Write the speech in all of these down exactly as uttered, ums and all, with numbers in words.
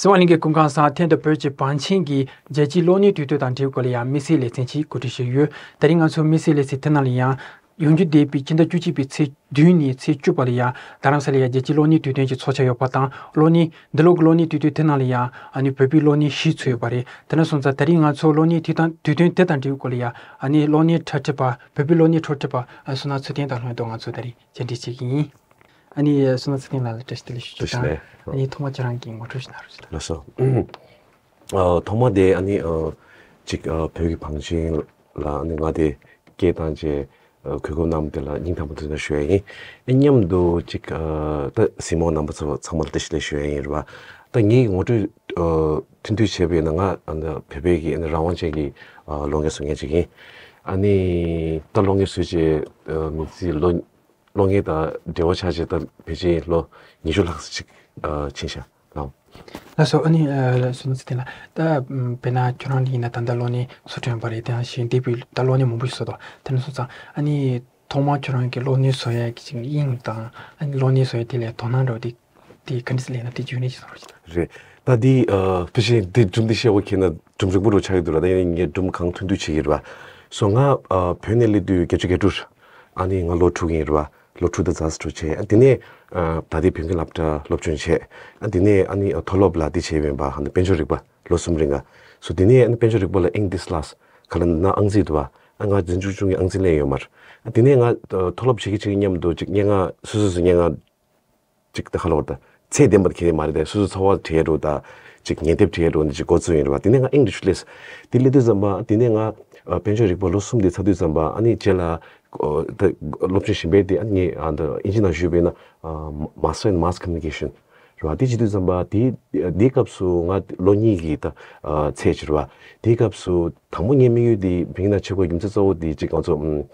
བརྩེ་བ་གླིང་གི་སྐུ་ཁམས་བཟང་། ཐད་ཀར་བོད་ཀྱི་བང་ཆེན་གྱི་རྒྱལ་སྤྱིའི་གློག་བརྙན་དུས་སྟོན་དང་འབྲེལ་བའི་སྐོར་ལ་ཡང་དམིགས་བསལ་ལེ་ཚན་ཅིག་གོ་སྒྲིག་བྱས་ཡོད། དེ་རིང་ང་ཚོ་དམིགས་བསལ་ལེ་ཚན་དེ་ནང་ལ་ཡང་ཡོང་རྒྱུ་འདས་པའི་ཕྱི་ཟླ་བཅུ་གཅིག་པའི་ཚེས་བདུན་ནས་ཚེས་བཅུ་བར་ལ་ཡང་རྡ་རམ་ས་ལའི་ཡང་རྒྱལ་སྤྱིའི་གློག་བརྙན་དུས་སྟོན་གྱི་ཚོགས་འཆར་ཡོད་པ་དང་། གློག་བརྙན་འདི་ལོ་གི་གློག་བརྙན་དུས་སྟོན་དེ་ནང་ལ་ཡང་ཨ་ནི་བོད་པའི་གློག་བརྙན་བཞི་ཚུད་ཡོད་པ་རེད། དེ་འདྲ་སོང་ཙང་དེ་རིང་ང་ཚོ་གློག་བརྙན་དེ་དང་དུས་སྟོན་དེ་དང་འབྲེལ་བའི་སྐོར་ལ་ཡང་ཨ་ནི་གློག་བརྙན་འཁྲབ་ཁྲིད་པ། བོད་པའི་གློག་བརྙན་འཁྲབ་ཁྲིད་པ་ཨ་བསོད་ནམས་ཚུལ་ལྡན་དང་ལྷན་དུ་ང་ཚོ་དེ་རིང་མཇལ་འཕྲད་བྱེད་ཀྱི་ཡིན། ཨ་ནི་བསོད་ནམས་ཚུལ་ལྡན་ལགས་ལ་བཀྲ་ཤིས་བདེ་ལེགས་ཞུ་རྒྱུ་དང་། བཀྲ་ཤིས་བདེ་ལེགས། ཨ་ནི་ཐོག་མར་ཁྱེད་རང་གིས་ངོ་སྤྲོད་ཞུ་གནང་རོགས་ཞུ་དང་། ལགས་སོ། ཨ། ཐོག་མ་དེ་ཨ་ནི་ཨ། ཅིག་ཨ། བོད་ཀྱི་བང་ཆེན་ལ་ཨ་ནི་ང་དེ་སྐད་བཏང་རྗེས་ཨ། གོ་སྐབས་གནང་བ་དེ་ལ་སྙིང་ཐག་པ་ནས་ཐུགས་རྗེ་ཆེ་ཞུ་ཡ་ཡིན། ཨ། མཉམ་དུ་ཅིག་ཨ། ད་གཟིགས་མོ་བ་རྣམ་པ་ཚོ་ཚང་མ་ལ་བཀྲ་ཤིས་བདེ་ལེགས་ཞུ་ཡ་ཡིན་རེད་བ། ད་ངའི་ངོ་སྤྲོད་ཨ། ཐུང་ཐུང་བྱས་པ་ཡིན་ན་ང་ཨ་ནི་བོད་པའི་གི་ཨ་ནི་རང་དབང་ཅན་གྱི་ཨ། གློག་བརྙན་བཟོ་མཁན་ཅིག་ཡིན། ཨ་ནི་ད་གློག་བརྙན་བཟོས་རྗེས་ཨ། མི་ཚེ་ལོ་གློག་བརྙན་དང་འབྲེལ་བ་ཆགས་བྱས་ད་ཕལ་ཆེར་ལོ་ཉི་ཤུ་ལྷག་ཙམ་ཅིག་ཨ། ཕྱིན་ཤག་ལགས། ལགས་སོ། ཨ་ནི་ཨ། བསོད་ནམས་ཚུལ་ལྡན་ལགས། ད་དཔེར་ན་ཁྱོད་རང་ལ་ཡིན་ན་ད་ལྟ་གློག་བརྙན་བཟོ་སྐྲུན་པ་རེད། དེ་ཡང་གཞན་འདས་པའི་ད་གློག་བརྙན་མང་པོ་ཞིག་བཟོས་འདུག། དེ་འདྲ་སོང་ཙང་ཨ་ནི་ཐོག་མར་ཁྱོད་རང་གིས་གློག་བརྙན་བཟོ་ཡག་གི་ཅིག་དབྱིངས་དང་། ཨ་ནི་གློག་བརྙན་བཟོ་ཡག་དེ་ལ་དོ་སྣང་འདྲ་བོ་དེ་དེ་ག་འདྲ་ཞིག་སླེབས་ན་དེ་རྒྱུས་ལོན་ཅིག་གསུང་རོགས་བྱེད་དང་། རེད། ད་འདི་ཨ། ཕལ་ཆེར་འདི་སྒྲུང་འདི་བཤད་དགོས་ཁེལ་ན་སྒྲུང་རིང་པོ་རུ་ཆགས་ཀྱི་འདུག་ལ། ད་ཡིན་ནའི་ངས་སྒྲུང་གང་ཐུང་ཐུང་བྱེད་ཀྱི་རེད་བ། སོ་ང་ཨ། བོད་ནས་སླེབས་དུས་བརྒྱད་ཅུ་གྱ་དྲུག། ཨ་ནི་ང་ལོ་དྲུག་ཡིན་རེད་བ། ལོ་དྲུག་དང་ཙམ་ཞིག་བྱས། ཨ། དེ་ནས་ཨ། ད་ལྟའི་བོད་ཁྱིམ་སློབ་གྲྭ་སློབ་སྦྱོང་བྱས། ཨ། དེ་ནས་ཨ་ནི་ཨ། མཐོ་སློབ་ལ་འདི་བྱས་པ་ཡིན་པ། ཨ་ནི་དཔལ་འབྱོར་རིག་པ་ལོ་གསུམ་རིང་ག། སོ་དེ་ནས་ཨ་ནི་དཔལ་འབྱོར་རིག་པ་ལ་དབྱིངས་འདི་སླར་ག་ལ་ན་ཨང་རྩིས་འདུག་བ། ཨ། ང་འཛིན་སྐྱོང་ཅུང་གི་ཨང་རྩིས་ལེན་ཡོད་མ་རེད། ཨ། དེ་ནས་ང་ཨ། མཐོ་སློབ་བྱེད་ཀྱི་བྱེད་ཀྱི་མཉམ་དུ་ཅིག་སྙན་ངག་སོ་སོ་སོ་སྙན་ངག་ཅིག་ད་ག་ལབ་དགོས་རེད། ད་ཚད་ལྡན་པ་དེ་ག་ནས་མ་རེད། དེ་སོ་སོ་ཚོར་བ་བྲིས་འགྲོ་ད། ཅིག་ཉན་དེབ་བྲིས་འགྲོ་འདི་ཅིག་འགོ་བཙུགས་ཡིན་རེད་བ། དེ་ནས་ང་དབྱིངས་འདི་ཤུགས་སླེབས། དེ་སླེབས་དུས་ཙམ་པ་དེ་ནས་ང་ཨ། དཔལ་འབྱོར་རིག་པ་ལོ་གསུམ་དེ་ཚར་དུས་ཙམ་པ་ཨ་ནི་རྗེས་ལ་ཨ། ད་སློབ་སྦྱོང་གཞན་པའི་དེ་ཨ་ནི་ངས་ཨ། ད་དབྱིན་ཇི་ནང་ཞུས་པ་ཡིན་ན་ཨ། Master in Mass Communication རེད་བ། དེ་བྱེད་དུས་ཙམ་པ་དེ་དེའི་སྐབས་སུ་ང་ལོ་གཉིས་ཀྱི་ད་ཨ། ཚད་ཅིག་རེད་བ། དེའི་སྐབས་སུ་དང་པོ་ངའི་དམིགས་ཡུལ་དེ་བོད་ཡིག་ནང་བྱེད་དགོས་རྒྱུ་མཚན་གཙོ་བོ་དེ་ཅིག་ང་ཚོ་ཨ།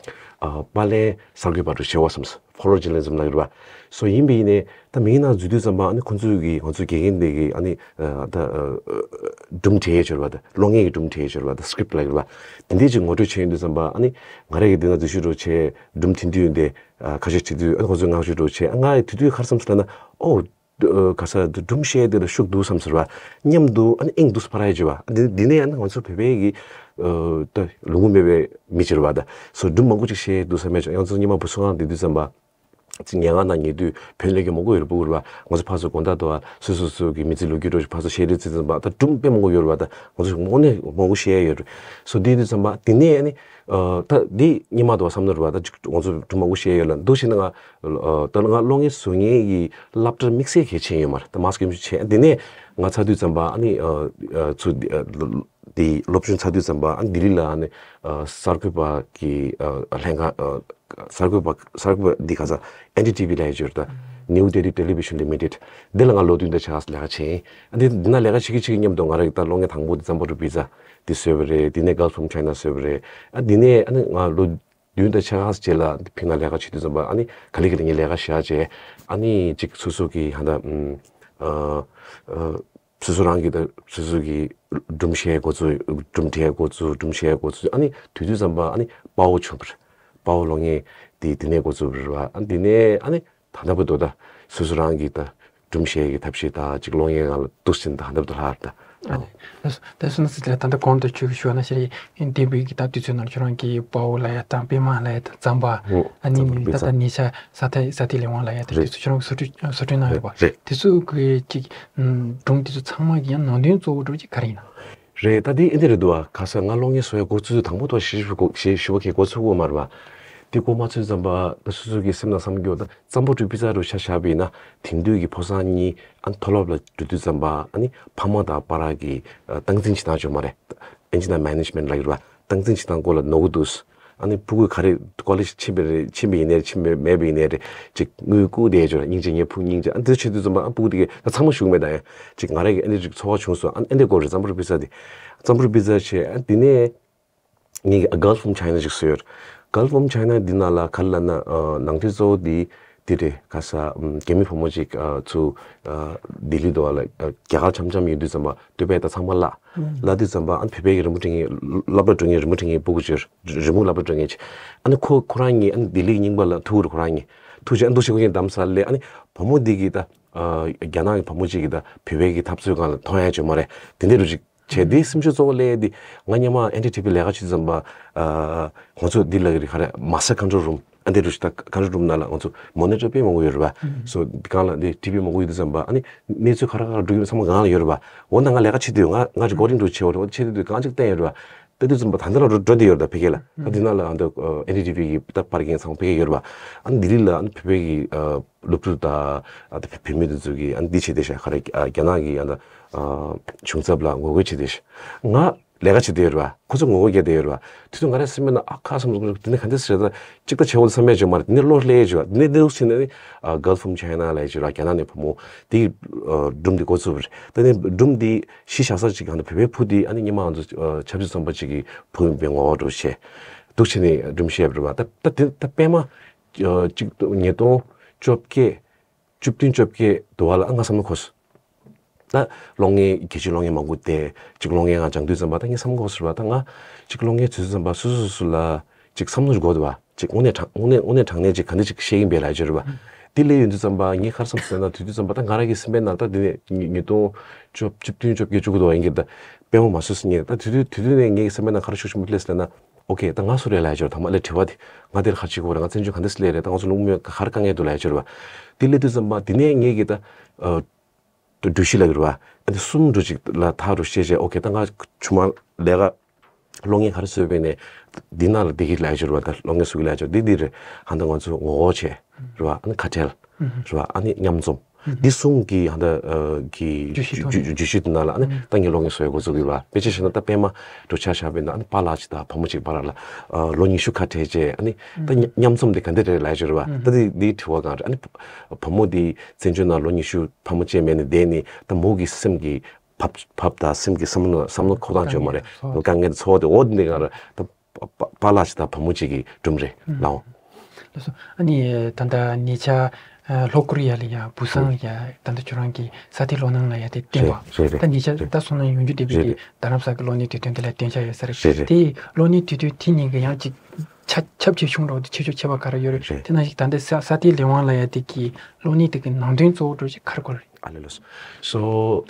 པར་ལེན་གསར་འགོད་པ་འདྲ་བྱེད་དགོས་བསམས། Photojournalism ལབ་ཀྱི་རེད་བ། སོ་ཡིན་པ་ཡིན་ནའི་ད་མི་ཡིན་ན་འཛུལ་དུས་ཙམ་པ་ཨ་ནི་ཁོང་ཚོས་ཀྱི་ང་ཚོའི་དགེ་རྒན་དེ་གི་ཨ་ནི་ཨ། ད་ཨ། སྒྲུང་བྲིས་ཡས་ཡོད་རེད་བ། ད་གློག་བརྙན་གྱི་སྒྲུང་བྲིས་ཡས་ཡོད་རེད་བ། ད་script ལབ་ཀྱི་རེད་བ། དེ་འདྲས་ཅིག་ངོ་སྤྲོད་བྱས་ཡོང་དུས་ཙམ་པ་ཨ་ནི་ང་རང་གིས་དེ་ན་འཛུལ་ཞུགས་འདྲ་བྱས་སྒྲུང་བྲིས་དུས་ཡོད་དེ་ཨ། ཁ་ཤས་བྲིས་དུས་ཨ་ནི་ཁོང་ཚོས་བསྔགས་བརྗོད་འདྲ་བྱས། ཨ། ང་དེ་དུས་ག་རེ་བསམ་སོང་ལབ་ན། ཨོ། ག་ས་དེ་སྒྲུང་བཤད་དེ་ལ་ཤུགས་འདུག་བསམ་ཟེར་བ། མཉམ་དུ་ཨ་ནི་དབྱིངས་འདུག་སེ་འཕར་ཡ་བྱེད་པ། འདི་འདི་ནས་ཨ་ནི་ང་ཚོ་བོད་པའི་གི་ཨ། ད་ལུང་པ་མེད་པའི་མི་ཅིག་རེད་བ། ད་སོ་སྒྲུང་མང་པོ་ཅིག་བཤད་འདུག་བསམ་ཡ་བྱུང་། ང་ཚོ་སྔོན་མ་བུ་གསོ་ཁང་དེ་དུས་ཙམ་པ་ཅིག་ཉལ་ཁང་ནང་ཉལ་དུས་བོད་ལས་ཀྱི་མང་པོ་ཡོད་རེད་བུ་རེད་བ། ང་ཚོ་ཕར་ཚུར་དགོང་དག་དུ་བ་སོ་སོ་སོ་གི་མི་ཚེ་ལོ་རྒྱུས་འདྲ་ཞིག་ཕར་ཚུར་བཤད་དུས་ཙམ་པ་ད་སྒྲུང་དཔེ་མང་པོ་ཡོད་རེད་བ། ད་ང་ཚོ་དངོས་གནས་མང་པོ་བཤད་ཡ་ཡོད་རེད། སོ་དེ་དུས་ཙམ་པ་དེ་ནས་ཨ་ནི་ཨ། ད་འདི་སྔོན་མ་དུ་བ་བསམ་ནོར་བ། ད་ཅིག་ང་ཚོ་སྒྲུང་མང་པོ་བཤད་ཡ་ཡོད་ལ་འདུག་བྱས་ན་ང་། ཨ། ད་ང་གློག་བརྙན་བཟོ་མཁན་གྱི་སློབ་གྲྭར་དམིགས་བསལ་གལ་ཆེན་ཡོད་མ་རེད། ད་mass communication བྱས། དེ་ནས་ང་ཚར་དུས་ཙམ་པ་ཨ་ནི་ཨ། ཨ། ཚུར་འདི་ཨ། འདི་སློབ་སྦྱོང་ཚར་དུས་ཙམ་པ་ཨ་ནི་ལྡི་ལི་ལ་ཨ་ནི་ཨ། གསར་འགོད་པ་གི་ཨ། ལྷན་ཁང་། ཨ། གསར་འགོད་པ་གསར་འགོད་པ་འདི་ག་ས་ཨེན་ཌི་ཊི་ཝི་ལབ་ཡ་ཅིག་ཡོད་རེད། ད་New Delhi Television Limited འདི་ལ་ང་ལོ་བདུན་དང་ཕྱེད་ཀ་ལས་ཀ་བྱས་ཡིན། ཨ། འདི་འདི་ན་ལས་ཀ་བྱེད་ཀྱི་བྱེད་ཀྱི་མཉམ་དུ་ང་རང་གི་ད་གློག་བརྙན་དང་པོ་འདི་ཙམ་པ་རུ་པི་ཛ་འདི་བཟོས་པ་རེད། དེ་ནས་Girls from China བཟོས་པ་རེད། ཨ། འདི་ནས་ཨ་ནི་ང་ལོ་བདུན་དང་ཕྱེད་ཀ་རྗེས་ལ་ཕིང་ན་ལས་ཀ་བྱེད་དུས་ཙམ་པ་ཨ་ནི་ག་ལེ་ག་ལེ་ངས་ལས་ཀ་བཞག་བྱས། ཨ་ནི་ཅིག་སོ་སོ་གི་ཧ་ད་ཨ། ཨ། སོ་སོ་རང་གི་ད་སོ་སོ་གི་སྒྲུང་བཤད་འགོ་ཚུགས། སྒྲུང་བྲིས་འགོ་ཚུགས། སྒྲུང་བཤད་འགོ་ཚུགས། ཨ་ནི་དེ་དུས་ཙམ་པ་ཨ་ནི་དཔའ་བོ་བྱུང་བ་རེད། དཔའ་བོ་གློག་བརྙན་དེ་དེ་ནས་འགོ་ཚུགས་པ་རེད་བ། ཨ། དེ་ནས་ཨ་ནི་ད་ལྟ་བར་དུ་ད་སོ་སོ་རང་གི་ད་སྒྲུང་བཤད་ཀྱི་ཐབས་ཤེས་དང་ཅིག་གློག་བརྙན་ནང་ལ་འདུག་ཟིན། ད་ལྟ་བར་དུ་ལྷག་ད། ཨ་ནི་ད་སོ་ན་སི་ལ་ད་ལྟ་གོང་དུ་ཁྱོད་ཀྱིས་ཞུས་ན་ཤེས་རེད། འདས་པའི་གི་ད་དུས་ཚོད་ནང་ཁྱོད་རང་གིས་དཔའ་བོ་ལབ་ཡ་དང་པད་མ་ལབ་ཡ་དང་ཟམ་པ། ཨ་ནི་ད་ལྟ་ཉེ་ཆར་ས་མཐའི་ས་མཐའི་ལས་དབང་ལབ་ཡ་དང་། རེད། དེ་ཚོ་ཁྱོད་རང་གིས་བཟོ་སྐྲུན་བཟོ་སྐྲུན་གནང་ཡོད་པ། རེད། དེ་ཚོ་གི་ཅིག་སྒྲུང་དེ་ཚོ་ཚང་མ་གི་ཡང་ནང་དོན་གཙོ་བོ་འདྲ་བོ་ཅིག་ག་རེ་ཡིན་ན། རེད། ད་དེ་ཨེ་འདི་རེད་འདུག་བ། ག་ས་ང་གློག་བརྙན་བཟོ་ཡ་འགོ་ཚུགས་དུས་དང་པོ་ཐོག་ཞེ་ཞུ་གོ་ཞེ་ཞུ་བ་གི་འགོ་ཚུགས་ཡོད་མ་རེད་བ། དེ་འགོ་མ་ཚུགས་ཙམ་པ་ད་སོ་སོ་གི་སེམས་ནང་བསམ་རྒྱུ་ད་ཙམ་པོ་འགྲོ་པི་ཙ་རུ་ཆ་བཞག་པ་ཡིན་ན། དེང་དུས་ཀྱི་ཕོ་གསར་གཉིས་ཨ་མཐོ་སློབ་ལ་འགྲོ་དུས་ཙམ་པ་ཨ་ནི་ཕ་མ་དང་བར་གྱི་སྟངས་འཛིན་བྱེད་སྟངས་ཅིག་ཡོད་མ་རེད། ཨིན་ཇི་ནང་management ལབ་ཀྱི་རེད་བ། སྟངས་འཛིན་བྱེད་སྟངས་སྐོར་ལ་ནོར་གྱི་འདུག། ཨ་ནི་སྤུ་གུ་ག་རེ་ཀོ་ལེཇ་ཕྱིན་པ་རེད། ཕྱིན་པ་ཡིན་ནའི་རེད། ཕྱིན་པ་མེད་པ་ཡིན་ནའི་རེད། ཅིག་དངུལ་བསྐུར་བསྡད་ཡོད་རེད། སྙིང་རྗེ་ངའི་ཕྲུ་གུ་སྙིང་རྗེ། ཨ་འདི་བྱེད་དུས་ཙམ་པ་ཨ་སྤུ་གུ་དེ་གས་ད་ཚང་མ་ཞུ་གི་མེད་ད། ཡང་ཅིག་ང་རང་གི་ཨ་འདི་ཅིག་ཚོར་བ་བྱུང་སོང་། ཨ་ཨ་འདི་སྐོར་རེད། ཙམ་པོ་རུ་པི་ཙ་དེ། ཙམ་པོ་རུ་པི་ཙ་བྱས། ཨ་འདི་ནས་ངས་Girls from China ཅིག་བཟོས་ཡོད། Girls from China འདི་ནང་ལ་ག་རེ་ལབ་ན། ཨ་ནང་དོན་གཙོ་བོ་འདི་འདི་རེད། ག་ས་ཨམ་རྒྱ་མི་བུ་མོ་ཅིག་ཨ་ཚུར་ཨ་ལྡི་ལི་དུ་བ་ལ་ཨ་རྒྱ་གར་འཆམ་འཆམ་ཡོང་དུས་ཙམ་པ་སྟོད་པ་ད་ཚང་མ་བརླག། བརླག་དུས་ཙམ་པ་ཨ་ནི་བོད་པའི་གི་རི་མོ་འབྲི་མཁན། སློབ་གྲྭ་འགྲོ་མཁན་རི་མོ་འབྲི་མཁན་སྤུ་གུ་ཅིག་ཡོད། རི་མོ་སློབ་གྲྭ་འགྲོ་མཁན་ཅིག། ཨ་ནི་ཁོ་ཁོ་རང་གཉིས་ཨ་ནི་ལྡི་ལི་རྙིང་པ་ལ་ཐུག་རེད། ཁོ་རང་གཉིས་ཐུག་བྱས་ཨ་ནི་འདུག་སེ་ཁོ་གཉིས་བདམས་ཚར་ལས། ཨ་ནི་བུ་མོ་འདི་གིས་ད་ ཨ་རྒྱ་ནག་གི་བུ་མོ་གཅིག་གིས་ད་བོད་པའི་གི་འཐབ་རྩོད་སྒང་ལ་མཐོང་ཡ་ཡོད་མ་རེད། དེ་འདྲ་རུ་ཅིག་བྱས། དེའི་སེམས་ཤུགས་གཙོ་བོ་སླེབས་ཡ་དེ་ང་སྔོན་མ་ཨེན་ཌི་ཊི་བི་ལས་ཀ་བྱེད་དུས་ཙམ་པ། ཨ་ང་ཚོ་འདི་ལ་ག་རེ་master control room ཨ་འདི་རུ་ཅིག་ད་control room ནང་ལ་ང་ཚོ་monitor དཔེ་མང་པོ་ཡོད་རེད་པ། སོ་འདི་སྒང་ལ་འདི་ཊི་བི་མང་པོ་ཡོད་དུས་ཙམ་པ། ཨ་ནི་གནས་ཚུལ་ག་རེ་ག་རེ་འགྲོ་གི་ཡོད་ཚང་མ་སྒང་ལ་ཡོད་རེད་པ། འོ་ན་ང་ལས་ཀ་བྱེད་དུས་ང་ང་recording འགྲོ་བྱེད་འོ་བྱེད་དུས་གང་ཅིག་བསྟན་ཡོད་རེད་པ། ལྟ་དུས་ཙམ་པ་ད་ལྟ་ལ་འགྲོ་འགྲོ་བསྡད་ཡོད་རེད་ད་ཕ་གི་ལ། ད་འདི་ནང་ལ་ཨ་འདི་ཨེན་ཌི་ཊི་བི་གི་ད་པར་རྒན་ཚང་མ་ཕ་གི་ཡོད་རེད་པ། ཨ་ནི་ལྡི་ལི་ལ་ཨ་ནི་བོད་པའི་གི་ཨ་སློབ་ཕྲུག་དང་ཨ་ད་བོད་མི་དེ་ཚོ་གིས་ཨ་ནི་འདི་བྱེད་བསྡད་ཤག་ག་རེ་ཨ་རྒྱ་ནག་གི་ཨ་ད་ཨ་གཞུང་ཚབ་ལ་ངོ་རྒོལ་བྱེད་བསྡད་ཤག་ང་ལས་ཀ་བྱེད་བསྡད་ཡོད་རེད་པ། ཁོ་ཚོ་ངོ་རྒོལ་རྒྱག་བསྡད་ཡོད་རེད་པ། དེ་དུས་ང་རའི་སེམས་པའི་ནང་ཨ་ཁ་བསམ་སོང་། དེ་ནས་ག་འདྲ་ཟེར་ད་གཅིག་ད་བྱེད་འོ་བསམ་ཡ་བྱུང་མ་རེད། དེ་ནས་བློ་སླེབས་ཡོད་རེད་པ། དེ་ནས་འདི་འདུག་ཕྱིན་ནས་ཨ་Girl from China ལ་ཡོད་རེད་པ། རྒྱ་ནག་ནས་བུ་མོ་དེ་གི་ཨ་སྒྲུང་དེ་འགོ་བཙུགས་པ་རེད། དེ་ནས་སྒྲུང་དེ་གཞི་བཞག་ས་ཅིག་གང་ལྟར་བོད་པའི་བུ་དེ་ཨ་ནི་སྔོན་མ་ང་ཚོ་ཨ་ཆབ་སྲིད་བཙོན་པ་ཅིག་གི་བུ་ཡིན་པའི་ངོ་བོ་འདྲ་བོ་བྱས་འདུག་བྱས་ནས་སྒྲུང་བཤད་པ་རེད་པ། ད་ད་དེ་ད་པད་མ་ཨ་གཅིག་ཉིས་སྟོང་བཅོ་བརྒྱད་བཅུ་བདུན་བཅོ་བརྒྱད་དུ་བ་ལ་ཨ་ང་བསམ་བློ་འཁོར་སོང་། ད་གློག་བརྙན་གལ་ཆེའི་གློག་བརྙན་མང་པོ་བལྟས། གཅིག་གློག་བརྙན་ང་སྦྱང་དུས་ཙམ་པ་ད་ངས་བསམ་བློ་འཁོར་སོང་རེད་པ། ད་ང་གཅིག་གློག་བརྙན་བཟོ་དུས་ཙམ་པ་སོ་སོ་སོ་སོ་ལ་གཅིག་བསམ་བློ་ཞིག་འཁོར་འདུག་པ། གཅིག་དངོས་གནས་དྲང་དངོས་གནས་དངོས་གནས་དྲང་གནས་ཅིག་ག་འདྲ་ཅིག་བཤད་ཀྱིན་པས་ལབ་ཡ་ཅིག་རེད་པ། དེ་ལས་ཡོང་དུས་ཙམ་པ་ངས་ག་རེ་བསམ་སོང་ཟེར་ན། དེ་དུས་ཙམ་པ་ད་ང་རང་གི་སེམས་པའི་ནང་ད་དེ་ནས་ཉིས་ཉིས་སྟོང་བཅུ་བདུན་བཅོ་བརྒྱད་བཅུ་དགུ་དུ་བ་ཡིན་གྱི། ད་དཔོན་པོ་མ་བཟོས་སོང་ངས། ད་དེ་དུས་དེ་དུས་ནས་ངའི་སེམས་པའི་ནང་ག་རེ་ཤུགས་ཆེན་པོ་སླེབས་སོང་ཟེར་ན། ཨོ་ཁེ་ད་ང་སུ་རེད་ལབ་ཡ་ཅིག་རེད། ཐ་མ་ལས་དྲི་བ་དེ་ང་དེར་ག་རེ་བྱེད་དགོས་རེད། ང་བཙན་བྱོལ་ག་འདྲ་སེ་སླེབས་རེད། ད་ང་ཚོ་ལུང་མེད་ག་རེ་དཀའ་ངལ་འདུག་ལབ་ཡ་ཅིག་རེད་པ། དེ་སླེབས་དུས་ཙམ་པ་དེ་ནས་ངས་ཀྱི་ད་ཨ་འགྲུལ་བཞུད་ལབ་ཀྱི་རེད་པ། ཨ་ནི་གསུམ་འགྲོ་ཅིག་ལ་ཐག་རུ་བཤད་བྱས། ཨོ་ཁེ་ད་ང་ཆུང་མ་ལས་ཀ་གློག་བརྙན་ག་རེ་བཟོས་པའི་ནས་འདི་ནང་ལ་བསྡད་ཀྱི་ལབ་ཡ་ཅིག་རེད་པ། ད་གློག་བརྙན་བཟོ་གི་ལབ་ཡ་ཅིག་འདི་འདི་རེད། ཧ་ད་ང་ཚོ་ངོ་རྒོལ་བྱས་རེད་པ། ཨ་ནི་ཁ་བྲལ་རེད་པ། ཨ་ནི་མཉམ་འཛོམས། འདི་གསུམ་གྱི་ཧ་ད་ཨ་གི་བརྗོད་གཞི་ཐོག་ནས། བརྗོད་བརྗོད་གཞི་དེ་ནང་ལ་ཨ་ནི་ད་ངས་གློག་བརྙན་བཟོ་ཡ་འགོ་བཙུགས་ཡོད་པ། དཔེ་ཆ་བཞག་ན་ད་པད་མ་འགྲོ་ཆ་བཞག་པ་ཡིན་ན། ཨ་ནི་པཱ་ལགས་ཅིག་དང་བུ་མོ་གཅིག་བར་ལ་ཨ་ལོ་ཉི་ཤུ་ཁ་བྲལ་བྱས། ཨ་ནི་ད་མཉམ་མཉམ་འཛོམས་དེ་ག་འདྲ་རེད་ལབ་ཡ་ཅིག་རེད་པ། ད་དེ་དེའི་དྲི་བ་གང་རེད། ཨ་ནི་བུ་མོ་དེ་བཙན་བྱོལ་ནང་ལོ་ཉི་ཤུ་ཕ་མ་གཅིག་མེད་ནས་བསྡད་ནས། ད་མོ་གི་སེམས་ཀྱི་བབ་བབ་དང་སེམས་ཀྱི་བསམ་བློ་བསམ་བློ་འཁོར་སྟངས་བྱུང་མ་རེད། དཀའ་ངལ་ཚོར་བ་དེ། འོ་དེ་འདྲ་གང་རེད། ད་པ་པ་པཱ་ལགས་ཅིག་དང་བུ་མོ་གཅིག་གི་སྒྲུང་རེད་ལགས། ལགས་སོ། ཨ་ནི་ད་ལྟ་ཉེ་ཆར་ཨ་ལྷོ་ཀོ་རི་ཡ་ལ་ཡ་བུ་སང་ལ་ཡ་ད་ལྟ་ཁྱོད་རང་གི་ས་གཏེར་ལོ་ནང་ལ་ཡ་དེ་བསྟན་པ། རེད་རེད་ད་ཉེ་ཆར་རེད། ད་སོང་ན་ཡོང་རྒྱུ་བསྡད་པའི་རེད་དེ་རེད། རྡ་རམ་ས་གི་གློག་བརྙན་དུས་སྟོན་དེ་ལ་བསྟན་འཆར་ཡོད་ས་རེད། རེད་རེད། དེ་གློག་བརྙན་དུས་སྟོན་དེ་ཉིན་གི་ཡང་ཅིག་ཆ་ཁྱབ་ཆེ་ཆུང་འདྲ་བོ་དེ་ཁྱད་ཆོས་ཁྱད་པར་ག་རེ་ཡོད་རེད། རེད། དེ་ནང་བཞིན་ད་ལྟ་ས་ས་གཏེར་ལས་དབང་ལ་ཡ་དེ་གི་གློག་བརྙན་དེ་གི་ནང་དོན་གཙོ་བོ་འདྲ་བོ་ཞིག་ག་རེ་ག་རེ་རེད། ཨ་ལས་ལགས་སོ།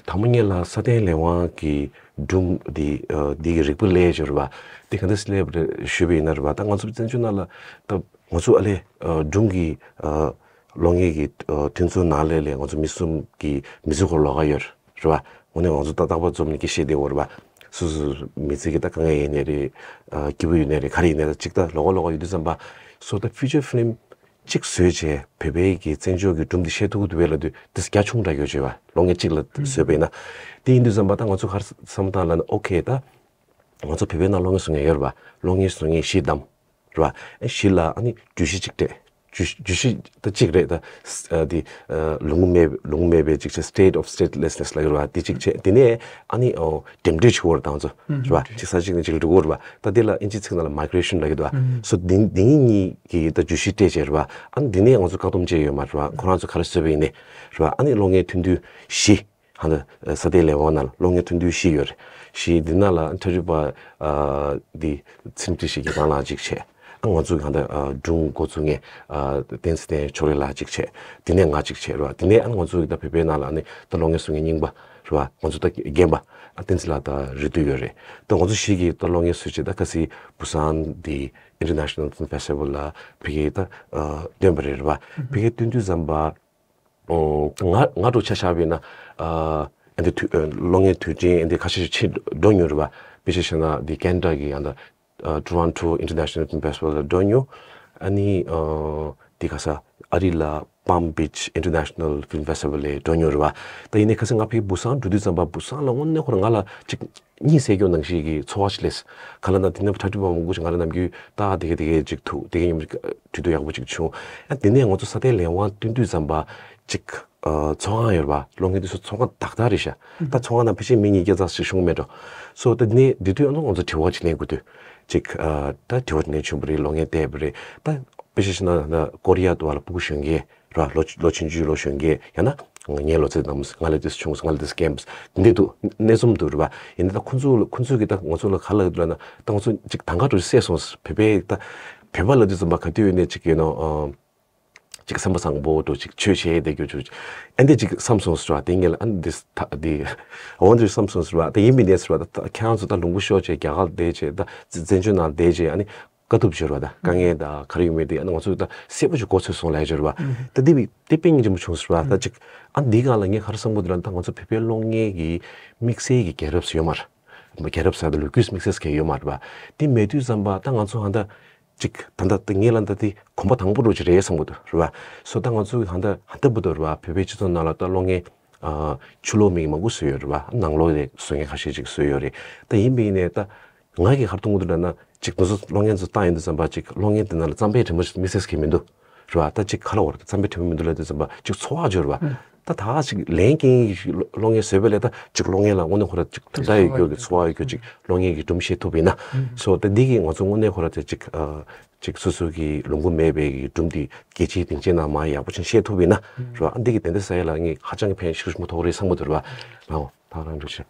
དང་པོ་ཉིད་ལ་ས་གཏེར་ལས་དབང་གི་སྒྲུང་འདི་ཨ་འདི་གི་རིག་པ་སླེབས་ཡོད་རེད་པ། འདི་ག་འདྲ་སླེབས་རེད་ཞུས་པ་ཡིན་ན་རེད་པ། ད་ང་ཚོ་བཙན་བྱོལ་ནང་ལ་ད་ང་ཚོ་ཨ་ལས་ཨ་སྒྲུང་གི་ཨ་གློག་བརྙན་གྱི་ཨ་མཐུན་ཚོགས་ནང་ལས་ལས་ང་ཚོ་མི་གསུམ་གྱི་མི་ཚེ་སྐོར་ལོགས་ཀ་ཡོད་རེད་པ། དངོས་གནས་ང་ཚོ་ད་རྟག་པར་འཛོམས་ནས་སྐད་བཤད་བསྡད་ཡོད་རེད་པ། སོ་སོ་མི་ཚེ་གི་ད་དཀའ་ངལ་ཡིན་ནའི་རེད། ཨ་སྐྱིད་པོ་ཡིན་ནའི་རེད། ག་རེ་ཡིན་ནའི་ད་ཅིག་ད་ལོགས་ཀ་ལོགས་ཀ་ཡོད་དུས་ཙམ་པ། སོ་ད་ཕི་ཅར་ཕི་ལིམ་གཅིག་བཟོས་བྱས་བོད་པའི་གི་བཙན་བྱོལ་གྱི་སྒྲུང་འདི་བཤད་ཐུབ་ཀྱི་འདུག་པས་ལབ་དུས་དེ་རྒྱ་ཆུང་དྲགས་ཡོད་བྱས་པ། གློག་བརྙན་གཅིག་ལ་བཟོས་པ་ཡིན་ན། དེ་ཡིན་དུས་ཙམ་པ་ད་ང་ཚོ་ག་རེ་བསམ་བཏང་ལབ་ན། ཨོ་ཁེ་ད་ང་ཚོ་བོད་པའི་ནང་གློག་བརྙན་བཟོ་མཁན་ཡོད་རེད་པ། གློག་བརྙན་བཟོ་མཁན་གཞི་བདམས་རེད་པ། ཨེ་གཞི་ལ་ཨ་ནི་བརྗོད་གཞི་གཅིག་སྤྲད། བརྗོད་བརྗོད་གཞི་ད་གཅིག་རེད། ད་ཨ་དེ་ཨ་ལུང་མེད་ལུང་མེད་པའི་གཅིག་བྱས། State of Statelessness ལབ་ཡོད་རེད་པ། དེ་གཅིག་བྱས། དེ་ནས་ཨ་ནི་ཨོ་འགྲེམས་སྤེལ་བྱེད་དགོས་རེད་ད་ང་ཚོ། རེད་པ། གཅིག་ས་གཅིག་ནས་གཅིག་ལ་འགྲོ་དགོས་རེད་པ། ད་དེ་ལ་ཨིན་ཇིའི་ཚིག་ནང་ལ་migration ལབ་ཀྱི་འདུག་པ། སོ་དེ་དེ་གཉིས་ཀྱི་ད་བརྗོད་གཞི་སྤྲད་བྱས་རེད་པ། ཨ་ནི་དེ་ནས་ང་ཚོ་བཀག་སྡོམ་བྱས་ཡོད་མ་རེད་པ། ཁོ་རང་ཚོ་ག་རེ་བཟོས་པ་ཡིན་ནའི་རེད་པ། ཨ་ནི་གློག་བརྙན་ཐུང་ཐུང་བཞི། ཧ་ད་ས་གཏེར་ལས་དབང་ནང་ལ་གློག་བརྙན་ཐུང་ཐུང་བཞི་ཡོད་རེད། བཞི་འདི་ནང་ལ་འཁྲབ་ཁྲིད་པ་ཨ་འདི་ཚེ་རིང་བཀྲ་ཤིས་ཀྱིས་རང་ལ་གཅིག་བྱས། ཨ་ང་ཚོ་གི་ཧ་ད་ཨ་སྒྲུང་འགོ་ཚུགས་མཁན་ཨ་བསྟན་འཛིན་བསྟན་ཕྱོགས་རིས་ལགས་གཅིག་བྱས། དེ་ནས་ང་གཅིག་བྱས་རེད་པ། དེ་ནས་ཨ་ང་ཚོ་གི་ད་བོད་པའི་ནང་ལ་ཨ་ནི་ད་གློག་བརྙན་བཟོ་མཁན་རྙིང་པ་རེད་པ། ང་ཚོ་ད་རྒན་པ་ཨ་བསྟན་འཛིན་ལགས་དང་རེ་ལྟོས་ཡོད་རེད། ད་ང་ཚོ་བཞི་གིས་ད་གློག་བརྙན་བཟོས་བྱས། ད་ཁ་སང་བུ་སང་འདི་International Film Festival ལ་ཕ་གིར་ད་ཨ་བཏོན་པ་རེད་རེད་པ། ཕ་གིར་བཏོན་དུས་ཙམ་པ། ཨོ། ང་ང་འདྲ་བོ་ཆ་བཞག་པ་ཡིན་ན། ཨ་འདི་དུས་ཨ་གློག་བརྙན་དུས་དྲན་འདི་ཁ་ཤས་ཤིག་ཕྱིར་འགྲོ་མྱོང་རེད་པ། དཔེ་ཆ་བཞག་ན་འདི་ཁེ་ན་ཌ་གི་ཡང་ད་ཨ་Toronto International Film Festival ལ་འགྲོ་མྱོང་། ཨ་ནི་ཨ་འདི་ག་ས་ཨ་རི་ལ་Palm Beach International Film Festival ལ་འགྲོ་མྱོང་རེད་པ། ད་ཡིན་ནའི་ཁ་སང་ང་ཕ་གི་བུ་སང་འགྲོ་དུས་ཙམ་པ། བུ་སང་ལ་དངོས་གནས་ཁོ་རང་ང་ལ་ཅིག་གཉིད་སད་ཀྱོག་ནང་བཞིན་གྱི་ཚོར་བ་ཞིག་སླེབས། ག་ལབ་ན་དེ་ནས་འཁྲབ་ཁྲིད་པ་མང་པོ་ཞིག་ང་རང་ནམ་རྒྱུན་ད་དེ་ག་དེ་ག་ཅིག་ཐུག་དེ་ག་ཡིན་པ་ཅིག་གྲོས་བསྡུར་ཡག་པོ་ཅིག་བྱུང་། ཨ་དེ་ནས་ང་ཚོ་ས་གཏེར་ལས་དབང་བཏོན་དུས་ཙམ་པ་ཅིག་ཨ་ཚོགས་ཁང་ཡོད་རེད་པ། གློག་བརྙན་དེ་ཚོ་ཚོགས་ཁང་དག་དག་རེད་ཤག་ད་ཚོགས་ཁང་ནང་ཕལ་ཆེར་མི་ཉིས་བརྒྱ་ཙམ་ཞིག་ཤོང་མེད་འགྲོ། སོ་ད་དེ་ནས་དེ་དུས་ཨ་ནི་ང་ཚོ་དྲི་བ་ཅིག་ལེན་དགོས་དུས་ཅིག་ཨ་ད་དྲི་བ་དེ་ལེན་བྱུང་བ་རེད། གློག་བརྙན་བལྟས་པ་རེད། ད་དཔེ་ཆ་བཞག་ན་ད་ཀོ་རི་ཡ་དུ་བ་ལ་སྤུ་གུ་གཞོན་སྐྱེས་ར། ལོ་ལོ་ཆུང་ཆུང་ལོ་གཞོན་སྐྱེས། ཡང་ན་ངའི་ལོ་ཚད་ཙམ། ང་ལས་དེ་ཆུང་སོང་། ང་ལས་དེ་རྒན་པོ་འདི་འདུག་གནས་ཚུལ་འདུག་རེད་པ། ཡིན་ནའི་ད་ཁོ་ཚོ་ཁོ་ཚོ་གིས་ད་ང་ཚོ་ལ་ག་ལབ་ཀྱི་འདུག་ལབ་ན། ད་ང་ཚོ་ཅིག་དང་ག་འདྲ་བོ་ཞིག་སད་སོང་། བོད་པའི་ད་བོད་པ་ལབ་དུས་ཙམ་པ་ག་དུས་ཡིན་ནའི་ཅིག་ཡིན་ནོ། ཨ་ ཅིག་སེམས་པ་བཟང་པོ་འདྲ་ཅིག་ཆོས་བྱས་བསྡད་རྒྱུ་ཅིག་ཨ་འདི་ཅིག་བསམ་སོང་ཟེར་བ། དེ་ངས་ལ་ཨ་འདི་ད་འདི་འོ་འདི་བསམ་སོང་ཟེར་བ། ད་ཡིན་པའི་གནས་ཟེར་བ། ད་ཁྱེད་རང་ཚོ་ད་ལུང་པ་ཤོར་བྱས་རྒྱ་གར་བསྡད་བྱས། ད་བཙན་བཙན་བྱོལ་ནང་བསྡད་བྱས། ཨ་ནི་དཀའ་ཐུབ་ཤོར་བ། ད་དཀའ་ངལ་ད་ག་རེ་ཡོད་མེད་དེ་ཨ་ནི་ང་ཚོ་ད་གསལ་པོ་ཞིག་གོ་ཚོད་སོང་ལས་ཤོར་བ། ད་འདི་བི་དེ་དཔེ་སྙིང་རྗེ་མོ་བྱུང་ཟེར་བ། ད་ཅིག་ཨ་འདི་ག་ལ་ངས་ག་རེ་བསམ་གི་འདུག་ལབ་ན། ད་ང་ཚོ་བོད་པའི་གློག་བརྙན་གྱི་དམིགས་བསལ་གྱི་རྒྱལ་རབས་སུ་ཡོད་མ་རེད། རྒྱལ་རབས་ཟེར་ད་ལོ་རྒྱུས་དམིགས་བསལ་གྱི་ཡོད་མ་རེད་བ། དེ་མེད་དུས་ཙམ་པ་ད་ང་ཚོ་ཧ་ད་ཅིག་ད་ལྟ་ད་ངས་ལ་ད་དེ་གོམ་པ་དང་པོ་འགྲོ་གི་རེད་བསམ་གི་འདུག་རེད་བ། སོ་ད་ང་ཚོ་གི་ཧ་ད་ཧ་ད་བུ་དོ་རེད་བ། བོད་པའི་སྤྱི་ཚོགས་ནང་ལ་ད་གློག་བརྙན་ཨ་ཕྱི་ལོགས་མི་མང་པོ་བཟོས་ཡོད་རེད་བ། ནང་ལོགས་ནས་བཟོ་མཁན་ཁ་ཤས་ཅིག་བཟོས་ཡོད་རེད། ད་ཡིན་པའི་ནས་ད་ང་གིས་ག་རེ་མཐོང་གི་འདུག་ལབ་ན། ཅིག་དེ་ཚོ་གློག་བརྙན་ཚོ་བཏང་ཡོང་དུས་ཙམ་པ་ཅིག་གློག་བརྙན་དེ་ནང་ལ་རྩམ་པའི་དྲི་མ་ཞིག་དམིགས་བསལ་གྱི་མི་འདུག་རེད་བ། ད་ཅིག་ག་ལ་བར་དུ་རྩམ་པའི་དྲི་མ་མི་འདུག་ལབ་དུས་ཙམ་པ་ཅིག་ཚོར་བ་འབྱོར་བ། ད་ད་ཅིག་ལན་རྐྱེན་གྱི་གློག་བརྙན་བཟོས་པ་ལས་ད་ཅིག་གློག་བརྙན་ལ་དངོས་གནས་ཁོ་ར་ཅིག་དོན་དག་ཡོད་རྒྱུ་གི་ཚོར་བ་ཡོད་རྒྱུ་ཅིག་གློག་བརྙན་གྱི་སྒྲུང་བཤད་ཐུབ་ཡིན་ན། སོ་ད་འདི་གི་ང་ཚོ་དངོས་གནས་ཁོ་ར་ཅིག་ཅིག་སོ་སོ་གི་ལུང་པ་མེད་པའི་གི་སྒྲུང་དེ་རྒྱལ་སྤྱིའི་སྡིངས་ཆའི་ནང་མར་ཡག་པོ་ཅིག་བཤད་ཐུབ་ཡིན་ན་རེད་བ། ཨ་འདི་གི་དེ་འདྲ་ཟེར་ཡ་ལ་ངས་ཧ་ཅང་གི་ཕན་ཤུགས་ཆེན་པོ་ཐོགས་རེད་བསམ་གི་འདུག་རེད་བ། ལའོ། ད་རང་འགྲོ་ཤེས།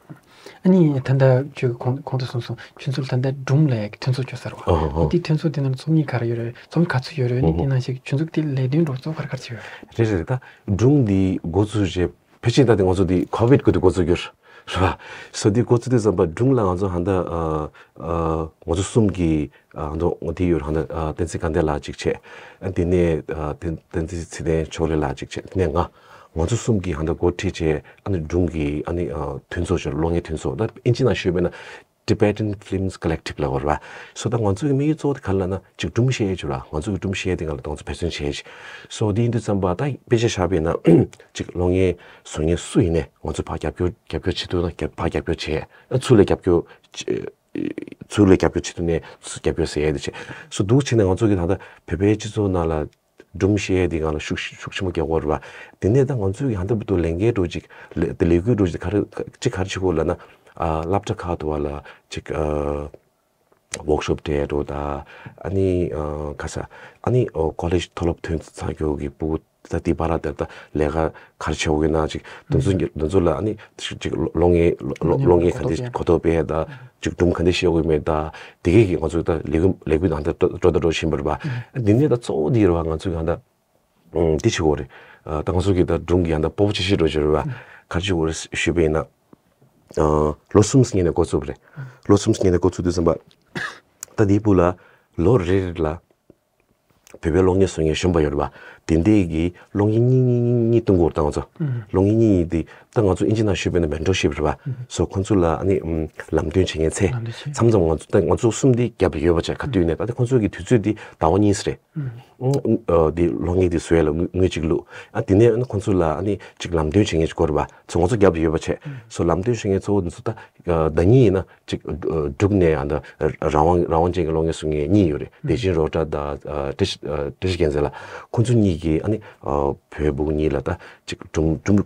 ཨ་ནི་ད་ལྟ་ཁྱོད་གོང་གོང་དུ་གསུངས་སོང་། ཁྱོད་ཚོ་ལ་ད་ལྟ་སྒྲུང་ལས་ཐོན་ཚོགས་བཅོས་ས་རེད་བ། ཨོ་ཨོ། དེ་ཐོན་ཚོགས་དེ་ནང་ལ་རྩོམ་ཡིག་ག་རེ་ཡོད་རེད། རྩོམ་ཡིག་ག་ཚོད་ཡོད་རེད། ཨ་ནི་དེ་ནང་བཞིན་ཁྱོད་ཚོ་དེ་ལས་དོན་འགྲོ་ཚོགས་ག་རེ་ག་རེ་བྱས་ཡོད་རེད། རེད་རེད་རེད། ད་སྒྲུང་འདི་འགོ་ཚུགས་རྗེས་ཕལ་ཆེར་ད་དེ་ང་ཚོ་དེ་ཁོ་བིད་སྐབས་དེ་འགོ་ཚུགས་ཡོད་རེད་བ། སོ་དེ་འགོ་ཚུགས་དུས་ཙམ་པ་སྒྲུང་ལ་ང་ཚོ་ཧ་ད་ཨ་ཨ་ང་ཚོ་གསུམ་གྱིས་ཨ་ང་ཚོ་དེ་ཡོད་རེད། ཧ་ད་ཨ་བསྟན་འཛིན་དགའ་ལྡན་ལགས་གཅིག་བྱས། ཨ་དེ་ནས་ཨ་བསྟན་བསྟན་འཛིན་ཚེ་བརྟན་ཕྱོགས་རིས་ལགས་གཅིག་བྱས། དེ་ནས་ང་། ང་ཚོ་གསུམ་གྱིས་ཧ་ད་འགོ་ཁྲིད་བྱས། ཨ་ནི་སྒྲུང་གི་ཨ་ནི་ཨ་ཐུན་ཚོགས་ཤིག་གློག་བརྙན་ཐུན་ཚོགས། ད་ཨིན་ཇི་ནང་ཞུས་པས་ན་Tibetan Films Collective ལབ་པ་རེད་བ། སོ་ད་ང་ཚོ་གི་དམིགས་ཡུལ་གཙོ་བོ་དེ་ག་རེ་ལབ་ན་ཅིག་སྒྲུང་བཤད་ཡས་ཅིག་རེད་བ། ང་ཚོ་གི་སྒྲུང་བཤད་ཡས་དེ་སྒང་ལ་ད་ང་ཚོ་འབད་བརྩོན་བྱས་ཤིག་སོ་དེ་ཡིན་དུས་ཙམ་པ་ད་དཔེ་ཆ་བཞག་པས་ན་ཅིག་གློག་བརྙན་བཟོ་མཁན་སུ་ཡིན་ནའི་ང་ཚོ་ཕར་རྒྱབ་སྐྱོར་རྒྱབ་སྐྱོར་བྱེད་ཐུབ་ན་རྒྱབ་ཕར་རྒྱབ་སྐྱོར་བྱས། ཨ་ཚུར་ལ་རྒྱབ་སྐྱོར་བྱེད་ཚུར་ལ་རྒྱབ་སྐྱོར་བྱེད་ཐུབ་ནའི་ཚུར་རྒྱབ་སྐྱོར་ཟེར་ཡས་དེ་བྱས། སོ་འདུག་བྱས་ནས་ང་ཚོ་གི་ད་ལྟ་བོད་པའི་སྤྱི་ཚོགས་ནང་ལ། སྒྲུང་བཤད་དེ་སྒང་ལ་ཤུགས་ཤུགས་ཆེན་པོ་རྒྱག་དགོས་རེད་བ། དེ་ནས་ད་ང་ཚོས་ཀྱི་ཧ་ད་བུ་དུ་ལས་འགན་འགྲོ་ཅིག་ལས་ལས་འགུལ་འགྲོ་ཅིག་ག་རེ་ཅིག་ག་རེ་བྱེད་དགོས་ལབ་ན། ཨ་སློབ་གྲྭ་ཁག་ཏུ་བ་ལ་ཅིག་ཨ་ཝོག་ཤོབ་སྤྲད་འགྲོ་ད། ཨ་ནི་ཨ་ག་ས་ཨ་ནི་ཨོ་ཀོ་ལེཇ་མཐོ་སློབ་ཐོན་ཚར་རྒྱུ་གི་ཕྲུ་གུ་ད་དེ་བར་ལ་དེར་ད་ལས་ཀ་ག་རེ་བྱེད་དགོས་ན་ཅིག་དེ་ཚོ་དེ་ཚོ་ལ་ཨ་ནི་ཅིག་ཅིག་གློག་བརྙན་གློག་གློག་བརྙན་ག་འདྲ་གོ་རྟོགས་སྤེལ་ད། ཅིག་སྒྲུང་ག་འདྲ་བཤད་དགོས་མེད་ད། དེ་གས་ཀྱི་ང་ཚོས་ད་ལས་འགུལ་ལས་འགུལ་ནང་ད་འགྲོ་ད་འགྲོ་བཞིན་པ་རེད་པ། འདི་ནས་ད་གཙོ་བོ་འདི་རེད་པ། ང་ཚོས་གང་ད་འདི་བྱེད་དགོས་རེད། ད་ང་ཚོ་གི་ད་སྒྲུང་གི་ཡང་ད་སྤོ་བོ་ཆེ་ཤོས་འགྲོ་བཞིན་རེད་པ། ག་རེ་བྱེད་དགོས་རེད་ཞུས་པ་ཡིན་ན། ལོ་གསུམ་སྔོན་ནས་འགོ་བཙུགས་པ་རེད། ལོ་གསུམ་སྔོན་ནས་འགོ་བཙུགས་དུས་ཙམ་པ། ད་འདིའི་སྦུག་ལ་ལོ་རེ་རེ་ལ། བོད་པའི་གློག་བརྙན་བཟོ་མཁན་གཞོན་པ་ཡོད་རེད་པ། དེ་འདྲས་ཀྱི་གློག་བརྙན་གཉིས་གཉིས་གཉིས་གཉིས་གཏོང་གི་ཡོད་རེད་ད་ང་ཚོ། གློག་བརྙན་གཉིས་གཉིས་དེ་ད་ང་ཚོ་ཨིན་ཇི་ནང་ཞུས་པ་ཡིན་ན་མེན་ཊོར་ཤིབ་རེད་པ། སོ་ཁོང་ཚོ་ལ་ཨ་ནི་ལམ་སྟོན་བྱེད་མཁན་ཚེ། མཚམས་མཚམས་ང་ཚོ་ད་ང་ཚོ་གསུམ་དེ་རྒྱབ་ལ་ཡོད་པ་བྱས་ག་དུས་ནས་ད་ལྟ་ཁོང་ཚོ་གི་དུས་ཚོད་དེ་ཟླ་བ་གཉིས་རེད། འདི་གློག་བརྙན་དེ་བཟོ་ཡ་ལ་དངུལ་དངུལ་གཅིག་བླུགས། ཨ་དེ་ནས་ཨ་ནི་ཁོང་ཚོ་ལ་ཨ་ནི་ཅིག་ལམ་སྟོན་བྱེད་མཁན་ཅིག་དགོས་རེད་པ། སོ་ང་ཚོ་རྒྱབ་ལ་ཡོད་པ་བྱས། སོ་ལམ་སྟོན་བྱེད་མཁན་གཙོ་བོ་འདི་ཚོ་ད་ཟླ་གཉིས་ཡིན་ན། ཅིག་འབྲུག་ནས་ཨ་ད་རང་དབང་རང་དབང་ཅན་གྱི་གློག་བརྙན་བཟོ་མཁན་གཉིས་ཡོད་རེད། བདེ་ཆེན་རོགས་གྲགས་དང་བཀྲ་ཤིས་བཀྲ་ཤིས་རྒྱལ་མཚན་ལགས། ཁོང་ཚོ་གཉིས་ཀྱིས་ཨ་ནི་བོད་ཕྲུ་གུ་གཉིས་ལ་ད་ཅིག་སྒྲུང་སྒྲུང་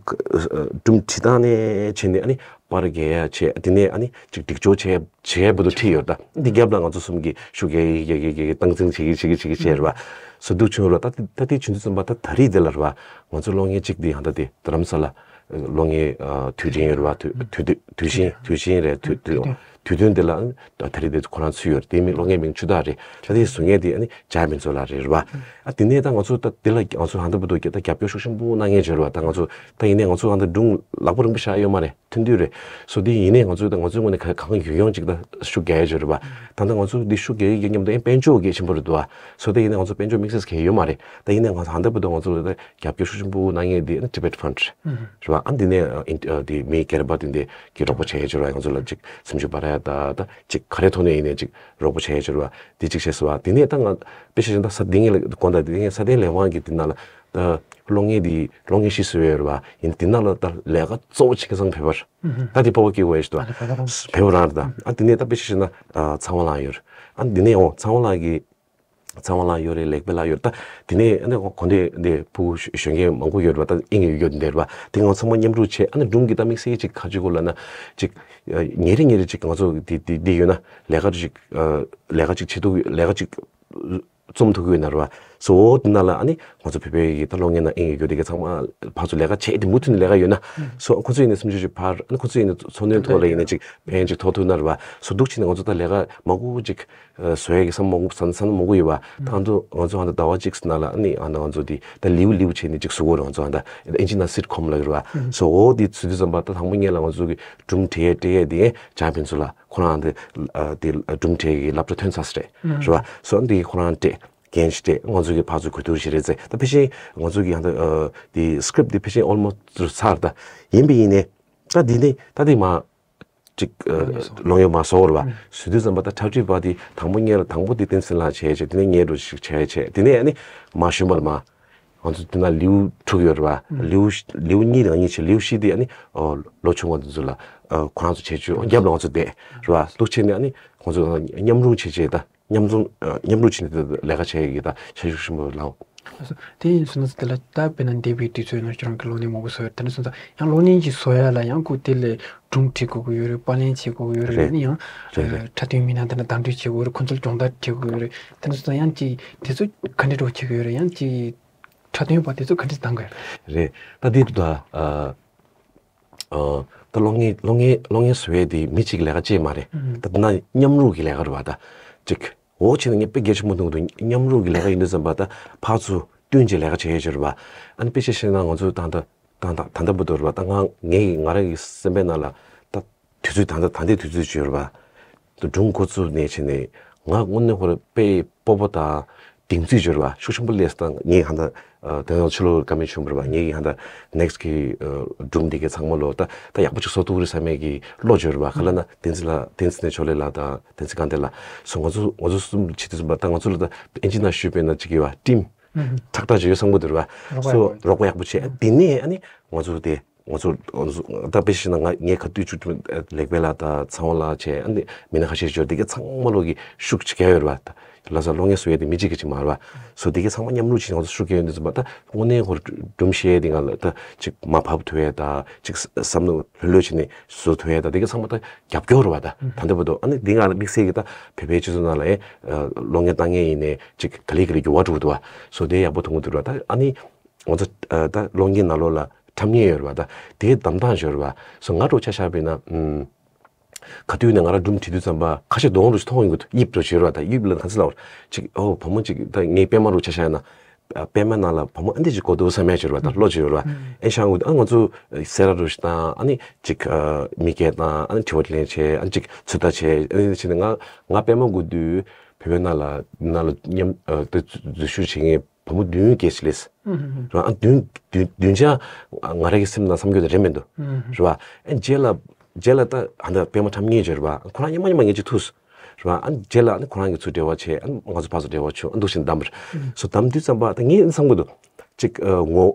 སྒྲུང་བྲིས་སྟངས་ནས་བྱས་ནས་ཨ་ནི་པར་རྒྱག་ཡ་བྱས། དེ་ནས་ཨ་ནི་ཅིག་སྒྲིག་སྦྱོར་བྱས་བྱས་བར་དུ་ཁྲིད་ཡོད་ད། འདི་རྒྱབ་ལ་ང་ཚོ་གསུམ་གྱིས་ཤུགས་རྒྱག་གི་རྒྱག་གི་རྒྱག་གི་སྟངས་འཛིན་བྱེད་ཀྱི་བྱེད་ཀྱི་བྱེད་ཀྱི་བྱས་རེད་པ། སོ་འདུག་བྱུང་ར་ད་ད་ལྟའི་བྱུང་དུས་ཙམ་པ་ད་ད་རེས་འདི་ལ་རེད་པ། ང་ཚོ་གློག་བརྙན་གཅིག་འདི་ཡང་ད་དེ་རྡ་རམ་ས་ལ། གློག་བརྙན་དུས་དྲན་ཡོད་རེད་བ། དུས་དུས་དུས་དུས་ཆེན་དུས་ཆེན་རེད། དུས་དུས་དུས་སྟོན་དེ་ལ་ད་རེས་དེ་ཁོ་རང་ཚུད་ཡོད་རེད། དེ་མིང་གློག་བརྙན་མིང་ཆུ་ཐག་རེད། ད་དེ་བཟོ་མཁན་དེ་ཨ་ནི་ཇཱ་མིན་ཚོ་ལགས་རེད་རེད་བ། ཨ་དེ་ནས་ད་ང་ཚོ་ད་དེ་ལ་ང་ཚོ་ཧ་ད་བུ་དུ་ད་རྒྱབ་སྐྱོར་ཤུགས་ཆེན་པོ་གནང་མཁན་ཅིག་ཡོད་རེད་བ། ད་ང་ཚོ་ད་ཡིན་ནའི་ང་ཚོ་ཧ་ད་སྒྲུང་ལག་པ་རིང་པོ་བཞག་ཡོད་མ་རེད། ཐུང་ཐུང་རེད། སོ་དེ་ཡིན་ནའི་ང་ཚོ་ད་ང་ཚོའི་ངོས་ནས་གང་གང་ཡོང་ཡོང་ཅིག་ད་ཤུགས་རྒྱག་ཡ་ཅིག་རེད་བ། ད་ད་ང་ཚོ་འདི་ཤུགས་རྒྱག་ཡ་མཉམ་དུ་ཨེ་དཔལ་འབྱོར་གལ་ཆེན་པོ་རེད་འདུག་བ། སོ་དེ་ཡིན་ནའི་ང་ཚོ་དཔལ་འབྱོར་དམིགས་བསལ་གལ་ཡོད་མ་རེད། ད་ཡིན་ནའི་ང་ཚོ་ཧ་ད་བུ་དུ་ང་ཚོ་ད་རྒྱབ་སྐྱོར་ཤུགས་ཆེན་པོ་གནང་མཁན་དེ་ཨ་ནི་Tibet Fund རེད་བ། ཨ་འདི་ནས་ཨ་ཨིན་ཨ་དེ་མི་སྒེར་པ་དེ་འདྲས་ཀྱིས་རོགས་པ་བྱས་ཡོད་ཅིག་རེད་བ། ང་ཚོ་ལ་ཅིག་སེམས་ཤུགས་སྤར་ཡ་ད་ད་ཅིག་ག་རེ་ཐོག་ནས་ཡིན་ནའི་ཅིག་རོགས་པ་བྱས་ཡོད་ཅིག་རེད་བ། དེ་ཅིག་བྱས་སོང་བ། དེ་ནས་ད་ང་དཔེ་ཆ་བཞག་ན་ས་དེ་ངས་ལ་དགོངས་དག་དེ་ངས་ས་དེ་ལས་དབང་གི་དེ་ནང་ལ་ད་གློག་བརྙན་དེ་གློག་བརྙན་ཞིག་བཟོས་ཡོད་རེད་བ། ཡིན་དེ་ནང་ལ་ད་ལས་ཀ་གཙོ་བོ་བྱེད་མཁན་ཚང་བོད་པ་རེད། ད་དེ་སྤོབས་པ་སྐྱེ་དགོས་ཡ་ཞིག་འདུག་བ། བོད་པ་རང་རེད་ད། ཨ་དེ་ནས་ད་དཔེ་ཆ་བཞག་ན་ཨ་ཚངས་དབང་ལགས་ཡོད་རེད། ཨ་དེ་ནས་འོ་ཚངས་དབང་ལགས་ཀྱི་ཚངས་དབང་ལགས་ཡོད་རེད། ལེགས་སྤེལ་ལགས་ཡོད་རེད། ད་དེ་ནས་ཨ་ནི་གོ་དེ་འདི་ཕྲུ་གུ་གཞོན་སྐྱེས་མང་པོ་ཡོད་རེད་བ། ད་ཨིན་ཡོད་ཡོད་འདི་རེད་བ། དེ་ང་ཚང་མ་མཉམ་རུབ་བྱས། ཨ་ནི་སྒྲུང་གི་ད་དམིགས་བསལ་ཅིག་ག་རེ་བྱེད་དགོས་ལབ་ན་ཅིག་ཉིན་རེ་ཉིན་རེ་ཅིག་ང་ཚོ་འདི་འདི་འདི་ཡོད་ན་ལས་ཀ་ཅིག་ལས་ཀ་ཅིག་བྱེད་ཐུབ་ལས་ཀ་ཅིག་རྩོམ་ཐུབ་ཀྱི་ཡོད་ན་རེད་བ། སོ་འོ་དེ་ནང་ལ་ཨ་ནི་ང་ཚོ་བོད་པའི་གི་ད་གློག་བརྙན་ནང་ཨེ་ཡོད་དེ་ག་ཚང་མ་ཕར་ཚུར་ལས་ཀ་བྱས་ཏེ་མུ་མཐུད་ནས་ལས་ཀ་ཡོད་ན། སོ་ཁོ་ཚོ་ཡིན་ན་སུམ་ཅུ་ཞིག་ཕར་ཨ་ནི་ཁོ་ཚོ་ཡིན་ན་འཚོ་སྣོན་ཐོག་ལ་ཡིན་ན་ཅིག་ཕན་ཅིག་ཐོགས་ཐུབ་ན་རེད་བ། སོ་འདུག་བྱས་ནས་ང་ཚོ་ད་ལས་ཀ་མང་པོ་ཅིག་བཟོ་ཡ་གི་བསམ་མང་པོ་བསམ་བསམ་མང་པོ་ཡོད་བ། ད་ང་ཚོ་ང་ཚོ་ཧ་ད་ཟླ་བ་གཅིག་ནང་ལ་ཨ་ནི་ཨ་ནི་ང་ཚོ་དེ་ད་ལེའུ་ལེའུ་བྱས་ནས་ཅིག་བཟོ་དགོས་རེད། ང་ཚོ་ཧ་ད་ཨེན་ཇི་ན་སིཊ་ཁོམ་ལ་ཡོད་རེད་བ། སོ་འོ་དེ་ཚུལ་དུ་བསམ་པ་ད་དང་པོ་ཉིད་ལ་ང་ཚོ་གི་སྒྲུང་འབྲི་ཡ་སྤྲད་ཡ་དེ་ཇཱ་ཕིན་ཚུ་ལ་ཁོ་རང་དེ་དེ་སྒྲུང་འབྲི་ཡ་གི་སློབ་གྲྭ་ཐོན་ཚར་རེད་རེད་བ། སོ་འདི་ཁོ་རང་སྤྲད། འགན་ཞིག་སྤྲད། ང་ཚོ་གི་ཕར་ཚུར་གོ་བསྡུར་ཞིག་རེད་ཟེར། ད་ཕལ་ཆེར་ང་ཚོ་གི་ཡང་ད་ཨ་དེ་སི་ཀི་རིབ་དེ་ཕལ་ཆེར་ཨོལ་མོ་སི་ཊི་ཚར། ད་ཡིན་པ་ཡིན་ནའི་ད་འདི་ནས་ད་འདི་མ་ཅིག་ཨ་ལོང་ཡོད་མ་སོང་བར་བ། ཟེར་དུས་ཙམ་པ་ད་འཁྲབ་ཁྲིད་པ་དེ་དང་པོ་ཉལ་ལ་དང་པོ་དེ་བསྟན་འཛིན་ལགས་བྱས་བྱས། དེ་ནས་ངས་འགྲོ་ཞིག་བྱས་བྱས། དེ་ནས་ཨ་ནི་མ་གཞོན་པ་ལ་མ་ང་ཚོ་དེ་ན་ལེའུ་དྲུག་ཡོད་རེད་བ། ལེའུ་ལེའུ་གཉིས་དང་གཉིས་བྱས། ལེའུ་བཞི་དེ་ཨ་ནི་ཨོ་ལོ་ཆུང་བ་དེ་ཚོ་ལ་ཨ་ཁོ་རང་ཚོ་བྱས་བཅུག་རྒྱབ་ལ་ང་ཚོ་བསྡད་རེད་བ། འདུག་བྱས་ནས་ཨ་ནི་ཁོང་ཚོ་མཉམ་རུབ་བྱས་བྱས་ད། མཉམ་འཛོམས་ཨ་མཉམ་རུབ་བྱས་ནས་ལས་ཀ་བྱས་ཡོད་ཀྱི་ད་ཆ་ཤུགས་ཆེན་པོ་ལའོ། དེ་ཡིན་སོང་ན་དེ་ལ་ད་དཔེར་ན་འདས་པའི་དུས་ཚོད་ནང་ཁྱོད་རང་གི་གློག་བརྙན་མང་པོ་བཟོ་ཡོད། དེ་འདྲ་སོང་ཙང་ཡང་གློག་བརྙན་གྱི་བཟོ་ཡ་ལ་ཡང་ཁོ་དེ་ལས་སྒྲུང་བྲིས་དགོས་ཀྱི་ཡོད་རེད། པར་ལེན་བྱེད་དགོས་ཀྱི་ཡོད་རེད། རེད། ཨ་ནི་ཡང་རེད་རེད། འཁྲབ་སྟོན་མི་སྣ་དེ་འདྲ་བདམས་ཐོན་བྱེད་དགོས་རེད། ཁོ་ཚོར་སྦྱོང་བརྡར་བྱེད་དགོས་ཀྱི་ཡོད་རེད། དེ་འདྲ་སོང་ཙང་ཡང་ཅིག་དེ་ཚོ་ག་འདྲ་འགྲོ་བྱེད་ཀྱི་ཡོད་རེད། ཡང་ཅིག་འཁྲབ་སྟོན་པ་དེ་ཚོ་ག་འདྲ་བདམས་དགོས་རེད། རེད། ད་དེ་ད་ཨ། ཨ། ད་གློག་བརྙན་གློག་བརྙན་གློག་བརྙན་བཟོ་ཡས་དེ་མི་གཅིག་ལས་ཀ་ཅིག་མ་རེད། ད་དེ་ན་མཉམ་རུབ་ཀྱི་ལས་ཀ་རེད་བ། ད་ཅིག་འོ་བྱས་ན་ངས་དཔེ་གལ་ཆེན་པོ་མཐོང་གི་འདུག་མཉམ་རུབ་ཀྱི་ལས་ཀ་ཡིན་དུས་ཙམ་པ་ད་ཕར་ཚུར་བསྟུན་བྱས་ལས་ཀ་བྱེད་ཡས་ཅིག་རེད་བ། ཨ་ནི་དཔེ་ཆ་བཞག་ན་ང་ཚོ་ད་ད་ད་ད་ད་ལྟ་བར་དུ་རེད་བ། ད་ང་ངའི་ང་རང་གི་སེམས་པའི་ནང་ལ་ད་དུས་ཚོད་ད་ད་ད་ལྟའི་དུས་ཚོད་ཅིག་ཡོད་རེད་བ། ད་སྒྲུང་འགོ་བཙུགས་ནས་བྱས་ནས་ང་དངོས་གནས་ཁོ་རང་དཔེ་སྤོབས་པ་དང་གདེང་ཚོད་ཅིག་ཡོད་རེད་བ། ཤུགས་ཆེན་པོ་སླེབས་སོང་། ད་ངས་ཧ་ད་ཨ་དེ་ནང་ཕྱི་ལོགས་བཀའ་མོལ་བྱུང་བ་རེད་བ། ངས་ཀྱིས་ཧ་ད་ནེག་སི་ཊི་གི་ཨ་སྒྲུང་འདི་གའི་ཚང་མ་ལོ་ད་ད་ཡག་པོ་ཅིག་བཟོ་ཐུབ་ཀྱི་རེད་བསམ་ཡས་ཀྱི་བློ་ཅིག་ཡོད་རེད་བ། ག་ལབ་ན་བསྟན་འཛིན་ལགས་བསྟན་འཛིན་ནས་ཕྱོགས་ལས་ལགས་དང་བསྟན་འཛིན་དཀར་ལྡན་ལགས་སོ་ང་ཚོ་ང་ཚོ་གསུམ་བྱེད་དུས་ཙམ་པ་ད་ང་ཚོ་ལ་ད་ཨིན་ཇི་ནང་ཞུས་པས་ན་ཅིག་ཡོད་བ། ཊིམ་ཧྲག་ཊག་ཅིག་ཡོད་བསམ་གྱི་འདུག་རེད་བ། རོགས་པ་སོ་ཡག་པོ་རོགས་པ་ཡག་པོ་བྱས། དེ་ནས་ཨ་ནི་ང་ཚོ་དེ་ང་ཚོ་ང་ཚོ་ད་དཔེ་བཞག་ན་ང་ངས་ག་དུས་ཅིག་ལེགས་དཔལ་ལགས་དང་ཚེ་དབང་ལགས་བྱས། ཨ་ནི་མི་སྣ་ཁ་ཤས་ཤིག་འབྱོར། དེ་གའི་ཚང་མ་ལོག་གི་ཤུགས་ཅིག་རྒྱག་ཡོད་རེད་བ། ད་ལྷ་ས་གློག་བརྙན་བཟོ་ཡས་དེ་མི་གཅིག་གི་ཅིག་མ་རེད་བ། སོ་དེ་གའི་ཚང་མ་མཉམ་རུབ་བྱས་ང་ཚོ་ཤུགས་རྒྱག་ཡོང་དུས་ཙམ་པ་ད་དངོས་གནས་ཁོ་སྒྲུང་བཤད་དེ་ང་ལ་ད་ཅིག་མར་ཕབ་ཐུབ་ཡས་ད་ཅིག་བསམ་བློ་ལྷོད་ལྷོད་བྱས་ནས་བཟོ་ཐུབ་ཡས་ད་དེ་གའི་ཚང་མ་ད་རྒྱབ་སྐྱོར་རེད་བ། ད་ད་ལྟ་བར་དུ་ཨ་ནི་འདི་ང་ལ་དམིགས་བསལ་གྱི་ད་བོད་པའི་སྤྱི་ཚོགས་ནང་ལ་ཨེ་གློག་བརྙན་ལྟ་མཁན་ཡིན་ནའི་ཅིག་ག་ལེ་ག་ལེ་འགྱུར་བ་འགྲོ་གི་འདུག་བ། སོ་དེ་ཡག་པོ་མཐོང་གི་འདུག་ར། ད་ཨ་ནི་ང་ཚོ་ཨ་ད་གློག་བརྙན་ནང་ལོགས་ལ་འཁྲབ་མཁན་ཡོད་རེད་བ། ད་དེའི་གདམ་སྟངས་ཡོད་རེད་བ། སོ་ང་འདྲ་བོ་ཆ་བཞག་པ་ཡིན་ན་ཨུམ། ག་དུས་ནས་ང་རང་སྒྲུང་བྲིས་དུས་ཙམ་པ་ཁ་ཤས་གདོང་རུ་མཐོང་ཡོང་གི་འདུག་དབྱིབས་འདྲ་བོ་ཅིག་ཡོད་རེད་བ། ད་དབྱིབས་ལ་ག་ཚོད་ལབ་དགོས་རེད། ཅིག་ཨོ་བུ་མོ་ཅིག་ད་ངའི་པད་མ་འདྲ་བོ་ཆ་བཞག་ན་པད་མ་ནང་ལ་བུ་མོ་ཨ་འདི་ཅིག་དགོས་འདུག་བསམ་ཡ་ཅིག་ཡོད་རེད་བ། ད་བློ་ཅིག་ཡོད་རེད་བ། ཨེ་ཤ་ངུ་ཨ་ང་ཚོ་སེ་ར་འདྲ་བོ་ཞིག་དང་ཨ་ནི་ཅིག་ཨ་མི་སྐད་དང་ཨ་ནི་དྲི་བ་དྲིས་ལན་བྱས། ཨ་ནི་ཅིག་ཚོད་ལྟ་བྱས། ཨ་ནི་བྱས་ནས་ང་ང་པད་མ་དགོས་དུས་བོད་པའི་ནང་ལ་ནང་ལ་མཉམ་ཨ་ད་འཛུལ་ཞུགས་བྱེད་མཁན་བུ་མོ་བདུན་བརྒྱད་ཅིག་སླེབས། རེད་བ། ཨ་བདུན་བདུན་བདུན་ཆ་ང་རང་གི་སེམས་ནང་བསམ་རྒྱུ་དེ་རེད་མི་འདུག་རེད་བ། ཨ་རྗེས་ལ་རྗེས་ལ་ད་ཨ་ད་པད་མ་འཁྲབ་མཁན་ཅིག་ཡོད་རེད་བ། ཁོ་རང་སྔོན་མ་སྔོན་མ་ངེད་ཅིག་ཐུག་རེད་བ། ཨ་རྗེས་ལ་ཨ་ནི་ཁོ་རང་གིས་ཚུར་འབྲེལ་བ་བྱས། ཨ་ང་ཚོ་ཕར་ཚུར་འབྲེལ་བ་བྱུང་། ཨ་འདུག་བྱས་བདམས་པ་རེད། སོ་བདམས་དུས་ཙམ་པ་ད་ངས་བསམ་གྱི་འདུག་ཅིག་ཨ་ངོ་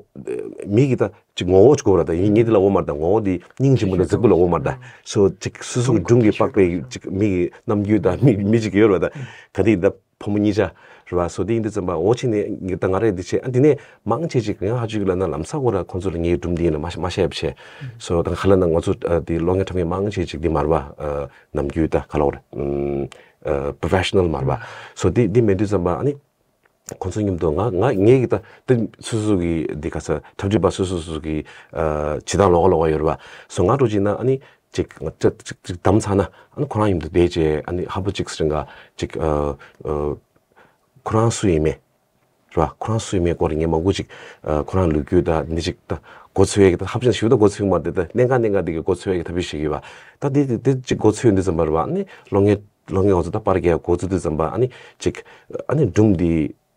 མི་གིས་ད་ཅིག་ངོ་བོ་ཅིག་དགོས་རེད། ད་ཡིན་ངེད་འདི་ལ་འོ་མ་རེད། ད་ངོ་བོ་འདི་སྙིང་རྗེ་མོ་དང་རྫིག་པོ་ལ་འོ་མ་རེད། ད་སོ་ཅིག་སོ་སོ་གི་སྒྲུང་གི་པགས་པའི་ཅིག་མི་གི་རྣམ་འགྱུར་དང་མི་མི་ཅིག་ཡོད་རེད་བ། ད་ག་དེ་ད་ཕོ་མོ་གཉིས་ཆ་རེད་བ། སོ་དེ་ཡིན་དུས་ཙམ་པ་འོ་བྱས་ནས་ད་ང་རས་འདི་བྱས། ཨ་འདི་ནས་མང་ཆེ་ཅིག་ཡང་ཧ་ཅུ་གི་ལ་ན་ལམ་སང་ཁོ་ར་ཁོང་ཚོ་ལ་ངའི་སྒྲུང་འདི་ཡིན་ལ་མ་མ་བཤད་བྱས། སོ་ད་ག་ལ་ན་ང་ཚོ་ཨ་དེ་གློག་བརྙན་འཁྲབ་མཁན་མང་ཆེ་ཅིག་འདི་མ་རེད་བ། ཨ་ནམ་རྒྱུན་ད་ག་ལ་བ་རེད། ཨ་པོ་རོ་ཕེ་ཤ་ནལ་མ་རེད་བ། སོ་དེ་འདི་མེད་དུས་ཙམ་པ་ཨ་ནི་ཁོང་ཚོ་མཉམ་དུ་ང་ང་ངའི་གི་ད་དེ་སོ་སོ་གི་འདི་ག་ས་འཁྲབ་ཁྲིད་པ་སོ་སོ་སོ་གི་ཨ་བྱེད་སྟངས་ལོགས་ཀ་ལོགས་ཀ་ཡོད་རེད་བ། སོ་ང་འདྲ་བོ་བྱས་ན་ཨ་ནི་ཅིག་ཅིག་ཅིག་ཅིག་བདམས་ཚར་ན་ཨ་ནི་ཁོ་རང་མཉམ་དུ་བསྡད་བྱས། ཨ་ནི་ཧ་པོ་ཅིག་སི་རིང་ག་ཅིག་ཨ་ཨ་ཁོ་རང་སུ་ཡིན་མིན་རེད་བ། ཁོ་རང་སུ་ཡིན་མིན་སྐོར་ངས་མང་པོ་ཅིག་ཨ་ཁོ་རང་ལོ་རྒྱུས་ད་འདི་ཅིག་ད་མགོ་ཚོད་ཡས་ཀྱི་ད་ཧ་པོ་ཅིག་ཞུ་ད་མགོ་ཚོད་མ་དེ་ད་གནད་འགག་གནད་འགག་དེ་གི་མགོ་ཚོད་ཡས་ཀྱི་ཐབས་ཤེས་ཤིག་ཡོད་བ། ད་དེ་དེ་དེ་ཅིག་མགོ་ཚོད་འདི་ཙམ་པ་རེད་བ། ཨ་ནི་གློག་བརྙན་གློག་བརྙན་ང་ཚོ་ད་པར་རྒྱག་འགོ་བཙུགས་དུས་ཙམ་པ་ཨ་ནི་ཅིག་ཨ་ནི་སྒྲུང་འདི་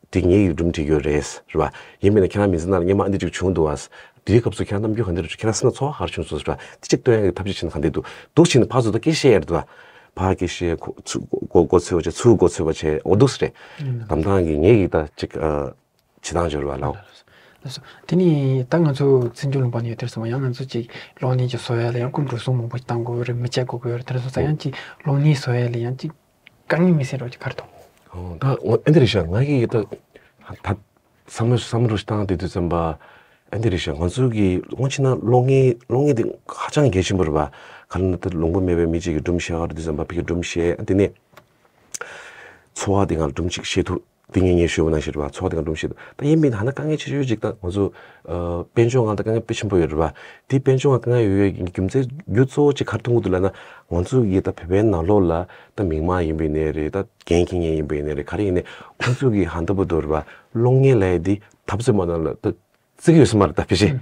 འདི་ངའི་སྒྲུང་བྲིས་ཡོད་རེད་རེད་བ། ཡིན་པས་ན་ཁྱེད་རང་མི་ཚེ་ནང་ལ་སྔོན་མ་ཨ་འདི་ཅིག་བྱུང་འདུག་བ། དེའི་སྐབས་སུ་ཁྱེད་རང་རྣམ་འགྱུར་ག་འདྲ་རེད། ཁྱེད་རང་སེམས་ནང་ཚོར་བ་ག་རེ་བྱུང་སོང་རེད་བ། དེ་ཅིག་སྟོན་ཡག་གི་ཐབས་ཤེས་བྱས་ན་ག་འདྲ་འདུག་འདུག་བྱས་ནས་ཕར་ཚུར་ད་སྐད་བཤད་ཡག་རེད་བ། ཕར་སྐད་བཤད། ཁོ་ཚུར་མགོ་མགོ་ཚོས་པ་བྱས། ཚུར་མགོ་ཚོས་པ་བྱས། འོ་འདུག་སེ་རེད། གདམ་སྟངས་ཀྱི་ངའི་གི་ད་ཅིག་ཨ་བྱེད་སྟངས་སྦྱོར་བ་ལའོ། ལགས་སོ། དེ་ནས་ད་ང་ཚོ་བཙན་བྱོལ་ལུང་པ་ནས་ཡོད་དུས་ཙམ་པ་ཡང་ང་ཚོ་ཅིག་གློག་བརྙན་ཅིག་བཟོ་ཡ་ལ་ཡང་སྐུ་འགྲོ་སོང་མང་པོ་ཞིག་བཏང་དགོས་རེད། མི་བྱེད་དགོས་ཀྱི་ཡོད་རེད། དེ་འདྲ་སོང་ཙང་ཡང་ཅིག་གློག་བརྙན་བཟོ་ཡ་ལ་ཡང་ཅིག་དཀའ་ངལ་མི་སེམས་རོགས་ཅིག་ག་རེ་འདུག་ཨོ་ད་ཨེ་འདི་རེད་ཤག་ང་གིས་ད་ད་བསམ་བློ་བསམ་བློ་ཞིག་བཏང་བསྡད་དུས་ཙམ་པ་ཨེ་འདི་རེད་ཤག་ང་ཚོ་གི་དངོས་གནས་ན་གློག་བརྙན་གློག་བརྙན་དེ་ཧ་ཅང་གལ་ཆེན་པོ་རེད་བ། ག་རེ་ན་ད་ལུང་པ་མེད་པའི་མི་གཅིག་གིས་སྒྲུང་བཤད་ག་རེ་དུས་ཙམ་པ་ཕ་གིར་སྒྲུང་བཤད། ཨ་དེ་ནས་འཚོ་བ་དེ་སྒང་ལ་སྒྲུང་གཅིག་བཤད་ཐུབ། འདི་ངས་ངས་ཞུས་པ་ནང་བཞིན་རེད་བ། ཚོགས་དེ་ག་འགྲུམ་ཞིག་འདུག་ད་ཡིན་མིན་ཧ་ན་དཀའ་ངལ་ཆེ་ཤོས་ཅིག་ད་ང་ཚོ་ཨ་དཔལ་འབྱོར་སྒང་ལ་དཀའ་ངལ་དཔེ་ཆེན་པོ་ཡོད་རེད་བ། དེ་དཔལ་འབྱོར་སྒང་དཀའ་ངལ་ཡོད་ཡོད་རྒྱུ་མཚན་རྒྱུ་གཙོ་བོ་ཅིག་ག་རེ་མཐོང་གི་འདུག་ལབ་ན། ང་ཚོ་གི་ད་བོད་པའི་ནང་ལོགས་ལ་ད་མི་མང་ཡིན་པ་ཡིན་ནའི་རེད། ད་འགན་འཁྱེར་མཁན་ཡིན་པ་ཡིན་ནའི་རེད། ག་རེ་ཡིན་ནའི་ཁོང་ཚོ་གི་ཧ་འདི་པོ་འདུག་རེད་བ། གློག་བརྙན་ལབ་ཡ་འདི་འཐབ་རྩོད་མ་གནང་ལ་ད་བརྩི་གི་ཡོད་ས་མ་རེད། ད་ཕལ་ཆེར་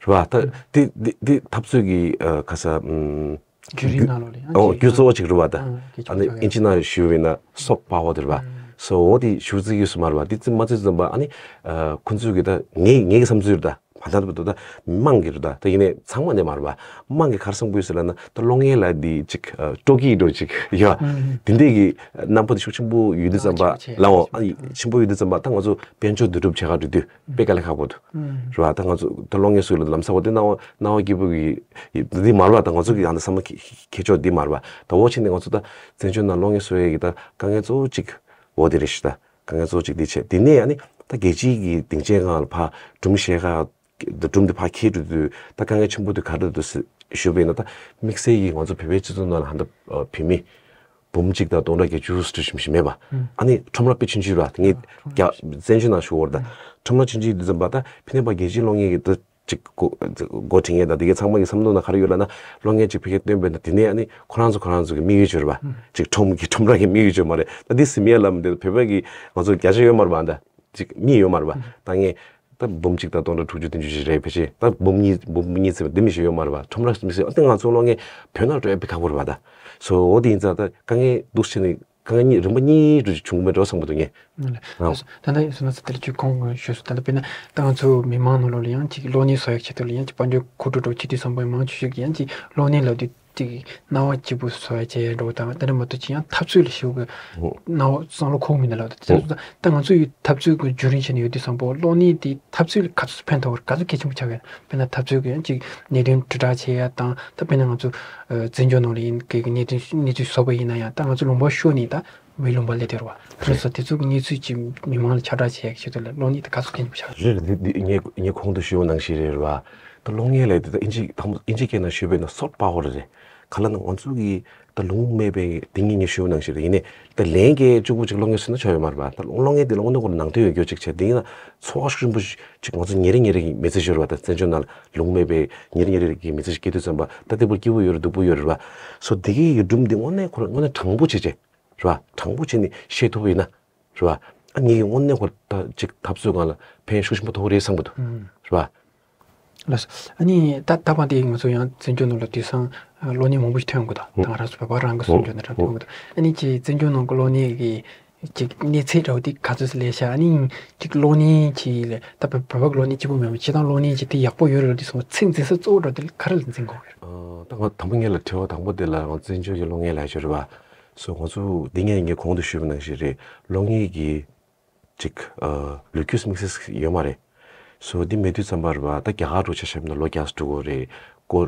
རེད་བ། ད་དེ་དེ་དེ་འཐབ་རྩོད་ཀྱི་ཨ་ག་ས་ཨམ་བརྒྱུད་རིམ་ནང་ལོགས་ལ་ཡང་ཨོ་ཅིག་རྒྱུ་གཙོ་བོ་ཅིག་རེད་བ། ད་ཨ་ཨ་ནི་ཨིན་ཇི་ནང་ཞུས་པ་ཡིན་ན་soft power དེ་རེད་བ། སོ་འོ་དེ་ཞུ་བརྩི་གི་ཡོད་ས་མ་རེད་བ། དེ་བརྩི་མ་བརྩི་ཙམ་པ་ཨ་ནི་ཨ་ཁོང་ཚོས་གི་ད་ངའི་ངའི་གི་བསམ་ཚུལ་རེད། ད་མ་ད་ད་ད་མང་གི་རེད། ད་ད་ཡིན་ནའི་ཚང་མ་ནས་མ་རེད་བ། མང་གི་ག་རེ་བསམ་གི་ཡོད་ཟེར་ལབ་ན། ད་གློག་བརྙན་ལབ་དེ་ཅིག་ཨ་སྤྲོ་སྐྱིད་འདྲ་ཅིག་ཡ་དེ་འདྲས་གི་རྣམ་པ་དེ་ཤུགས་ཆེན་པོ་ཡོད་དུས་ཙམ་པ་ལའོ། ཨ་ཆེན་པོ་ཆེ་ཡོད་དུས་ཙམ་པ་ད་ང་ཚོ་དཔལ་འབྱོར་འདུ་སྒྲུབ་བྱེད་ག་འགྲོ་དུས་དཔེ་དཀའ་ལས་ཁག་པོ་འདུག་རེད་བ། ད་ང་ཚོ་ད་གློག་བརྙན་བཟོ་ལ་ལམ་སང་འོ་དེ་སྣང་བ་སྣང་བ་སྐྱིད་པོ་གི་འདི་མ་རེད་བ། ད་ང་ཚོ་གི་ཡང་ད་བསམ་བློ་འཁྱེར་འཁྱེར་ཕྱོགས་འདི་མ་རེད་བ། ད་འོ་ཕྱིན་ནས་ང་ཚོ་ད་བཙན་བྱོལ་ནང་གློག་བརྙན་བཟོ་ཡས་ཀྱི་ད་དཀའ་ངལ་གཙོ་བོ་གཅིག་འོ་དེ་རེད་ཤག་ད་དཀའ་ངལ་གཙོ་བོ་གཅིག་འདི་བྱས། དེ་ནས་ཨ་ནི་ད་རྒྱལ་སྤྱིའི་གི་སྡིངས་ཆའི་སྒང་ལ་ཕར་སྒྲུང་བཤད་ག་ད་སྒྲུང་འདི་ཕར་འཁྱེར་འགྲོ་དུས་ད་དཀའ་ངལ་ཆེན་པོ་དེ་ག་རེ་འདུག་ཞུས་པ་ཡིན་ན། ད་དམིགས་བསལ་གྱིས་ང་ཚོ་བོད་པའི་སྤྱི་ཚོགས་ནང་ལ་ཧ་ད་བོད་མི་འབུམ་གཅིག་དང་སྟོང་ཕྲག་བརྒྱད་ཅུ་ཙམ་ཞིག་མེད་པ། ཨ་ནི་ཁྲོམ་ར་དཔེ་ཆུང་ཆུང་ར་ངས་རྒྱ་བཙན་བྱོལ་ནང་ཞུ་བར་ད་ཁྲོམ་ར་ཆུང་ཆུང་དུས་ཙམ་པ་ད་ཕི་ནས་པ་རྒྱལ་སྤྱིའི་གློག་བརྙན་གྱི་ད་ཅིག་འགོ་འགོ་ཁྲིད་མཁན་དང་དེ་གའི་ཚང་མ་གི་བསམ་བློ་ནང་ག་རེ་ཡོད་ལབ་ན། གློག་བརྙན་ཅིག་ཕ་གིར་སྟོན་པས་ན་དེ་ནས་ཨ་ནི་ཁོ་རང་ཚོ་ཁོ་རང་ཚོ་གི་དམིགས་ཡུལ་ཅིག་ཡོད་རེད་པ། ཅིག་ཁྲོམ་གི་ཁྲོམ་ར་གི་དམིགས་ཡུལ་ཅིག་ཡོད་མ་རེད། ད་འདི་སི་མི་ཡ་ལབ་མི་འདི་བོད་པ་གི་ང་ཚོ་བརྒྱ་ཆ་ཡོད་མ་རེད་པ། ད་ཅིག་མི་ཡོད་མ་རེད་པ། ད་ངས་ད་འབུམ་གཅིག་དང་སྟོང་ཕྲག་དྲུག་ཅུ་བདུན་ཅུ་ཞིག་རེད། ཕལ་ཆེར་ད་འབུམ་གཉིས་འབུམ་གཉིས་ཙམ་འདི་མི་ཞིག་ཡོད་མ་རེད་པ། ཁྲོམ་ར་མི་ཟེར་ཨ་ནི་ང་ཚོ་གློག་བརྙན་བོད་ནང་སྤྲོད་ཡ་དཔེ་ཁག་པོ་རེད་པ། ད་སོ་འོ་དེ་ཡིན་ཙང་ད་དཀའ་ངལ་འདུག་ཕྱིན་ནས། དཀའ་ངལ་རིམ་པ་གཉིས་འགྲོ་བྱུང་མེད་འགྲོ་བསམ་གྱི་འདུག་ངས། ཨ་ལས། ད་ལྟ་ཡིན་ཟེར་ན་ད་ལྟ་ཁྱོད་གོང་ཞུས་སོང་། ད་ལྟ་དཔེར་ན་ད་ང་ཚོ་མི་མང་ནང་ལོགས་ལ་ཡང་ཅིག་གློག་བརྙན་བཟོ་ཡག་ཆེད་དུ་ལ་ཡང་ཅིག་དཔལ་འབྱོར་མཁོ་སྤྲོད་འགྲོ་བྱེད་དུས་ཙམ་པ་མང་ཆེ་ཤོས་ཀྱིས་ཡང་ཅིག་གློག་བརྙན་ལབ་དུས་ཅིག་སྣང་བ་སྐྱིད་པོ་བཟོ་ཡག་བྱེད་ཡག་འགྲོ་དང་། དེ་འདྲ་མ་གཏོགས་ཅིག་ཡང་འཐབ་རྩོད་ལ་ཞེ་པོ་གི་སྣང་བ་བསམ་བློ་འཁོར་མི་འདུག་ལབ། ད་དེ་ཚོ་ད་ད་ང་ཚོ་ཡི་འཐབ་རྩོད་ཀྱི་བརྒྱུད་རིམ་བྱས་ནས་ཡོད་དུས་ཙམ་པ་གློག་བརྙན་དེ་འཐབ་རྩོད་ལ་ག་ཚོད་ཕན་ཐོགས་ག་ཚོད་གལ་ཆེན་པོ་ཆགས་ཀྱི་ཡོད། དཔེར་ན་འཐབ་རྩོད་ཀྱི་ཡང་ཅིག་གནད་དོན་དྲིལ་བསྒྲགས་བྱེད་ཡག་དང་། ད་དཔེར་ན་ང་ཚོ་ཨ་བཙན་བྱོལ་ནང་ལ་ཡིན་གྱི་གནད་དོན་གནས་ཚུལ་བཟོ་བ་ཡིན་ན་ཡང་། ད་ང་ཚོ་ལུང་པ་ཤོར་ནས་ད་བའི་ལུང་པ་སླེབས་བསྡད་རེད་བ། རེད། སོ་སོ་དེ་ཚོ་གི་གནས་ཚུལ་ཅིག་མི་མང་ལ་ཁྱབ་བསྒྲགས་བྱེད་ཡག་ཆེད་དུ་ལ་གློག་བརྙན་དེ་ག་ཚོད་གལ་ཆེན་པོ་ཆགས། རེད་རེད། འདི་ངས་ངས་གོང་དུ་ཞུས་པ་ནང་བཞིན་རེད་བ། ད་གློག་བརྙན་ལབ་དེ་ད་ཨིན་ཇི་དང་ཨིན་ཇི་སྐད་ནང་ཞུས་པ་ཡིན་ན་soft power རེད། ག་ལབ་ན་ང་ཚོ་གི་ད་ལུང་མེད་པའི་དེ་ངས་ངས་ཞུས་པ་ནང་བཞིན་རེད། ཡིན་ནའི་ད་ལན་སྐྱེལ་གཅིག་པུ་ཅིག་གློག་བརྙན་བཟོས་ན་ཆོག་ཡོད་མ་རེད་བ། ད་གློག་བརྙན་དེ་ལ་དངོས་གནས་ཁོ་ནང་དོན་ཡོད་རྒྱུ་ཅིག་བྱས། དེ་ཡིན་ན་ཚོར་བ་ཤུགས་ཆེན་པོ་ཅིག་ང་ཚོ་ཉིན་རེ་ཉིན་རེ་གི་མི་ཚེ་ཤོར་བ། ད་བཙན་བྱོལ་ནང་ལ་ལུང་མེད་པའི་ཉིན་རེ་ཉིན་རེ་གི་མི་ཚེ་ཞིག་སྐྱེལ་དུས་ཙམ་པ་ད་དེ་བོ་སྐྱིད་པོ་ཡོད་རེད་སྡུག་པོ་ཡོད་རེད་བ། སོ་དེ་གི་ཡུལ་སྒྲུང་འདི་དངོས་གནས་ཁོ་རང་དངོས་གནས་དྲང་པོ་བྱས་བྱས། རེད་བ། དྲང་པོ་བྱས་ནས་བཤད་ཐུབ་པ་ཡིན་ན། རེད་བ། ཨ་ངེད་ཀྱི་དངོས་གནས་ཁོ་ད་ཅིག་འཐབ་རྩོད་སྒང་ལ་ཕན་ཤུགས་ཆེན་པོ་ཐོགས་རེད་བསམ་གྱི་འདུག་ཨུམ། རེད་བ། ལགས་སོ། ཨ་ནི་ད་ད་བར་དེ་ང་ཚོ་ཡང་བཙན་བྱོལ་ནང་ལ་དུས་སང་གློག་བརྙན་མང་པོ་ཞིག་ཐོན་ཡོང་གི་འདུག་ད་ང་རང་ཚོ་བོད་པ་རང་གི་སྲུང་སྐྱོབ་ནས་རང་ཐོན་ཡོང་གི་འདུག་ཨ་ནི་ཅིག་བཙན་བྱོལ་ནང་གི་གློག་བརྙན་གྱི་ཅིག་གནས་ཚད་འདྲ་བོ་དེ་ག་ཚོད་ལས་ཤག་ཨ་ནི་ཅིག་གློག་བརྙན་གྱི་ལས་ད་བོད་བོད་པ་གློག་བརྙན་གཅིག་པུ་མིན་པ་སྤྱིར་བཏང་གློག་བརྙན་གྱི་དེ་ཡག་པོ་ཡོད་རེད་ལབ་དུས་སང་ཚད་འཛིན་ས་གཙོ་བོ་འདྲ་བོ་དེ་ག་རེ་ལ་འཛིན་དགོས་ཀྱི་རེད། ཨ་ད་ང་དང་པོ་ངེད་ལ་དྲི་བ་དང་པོ་དེ་ལ་ང་བཙན་བྱོལ་གྱི་གློག་བརྙན་ལབ་ཡ་ཅིག་རེད་བ། སོ་ང་ཚོ་འདི་ངས་ངས་གོང་དུ་ཞུས་པ་ནང་བཞིན་རེད། གློག་བརྙན་གྱི་ཅིག་ཨ་ལོ་རྒྱུས་དམིགས་བསལ་ཡོད་མ་རེད། སོ་འདི་མེད་དུས་ཙམ་པ་རེད་བ། ད་རྒྱ་གར་འགྲོ་ཆ་བཞག་ན་ལོ་བརྒྱ་ཙམ་འགྲོ་གི་རེད། ཀོ་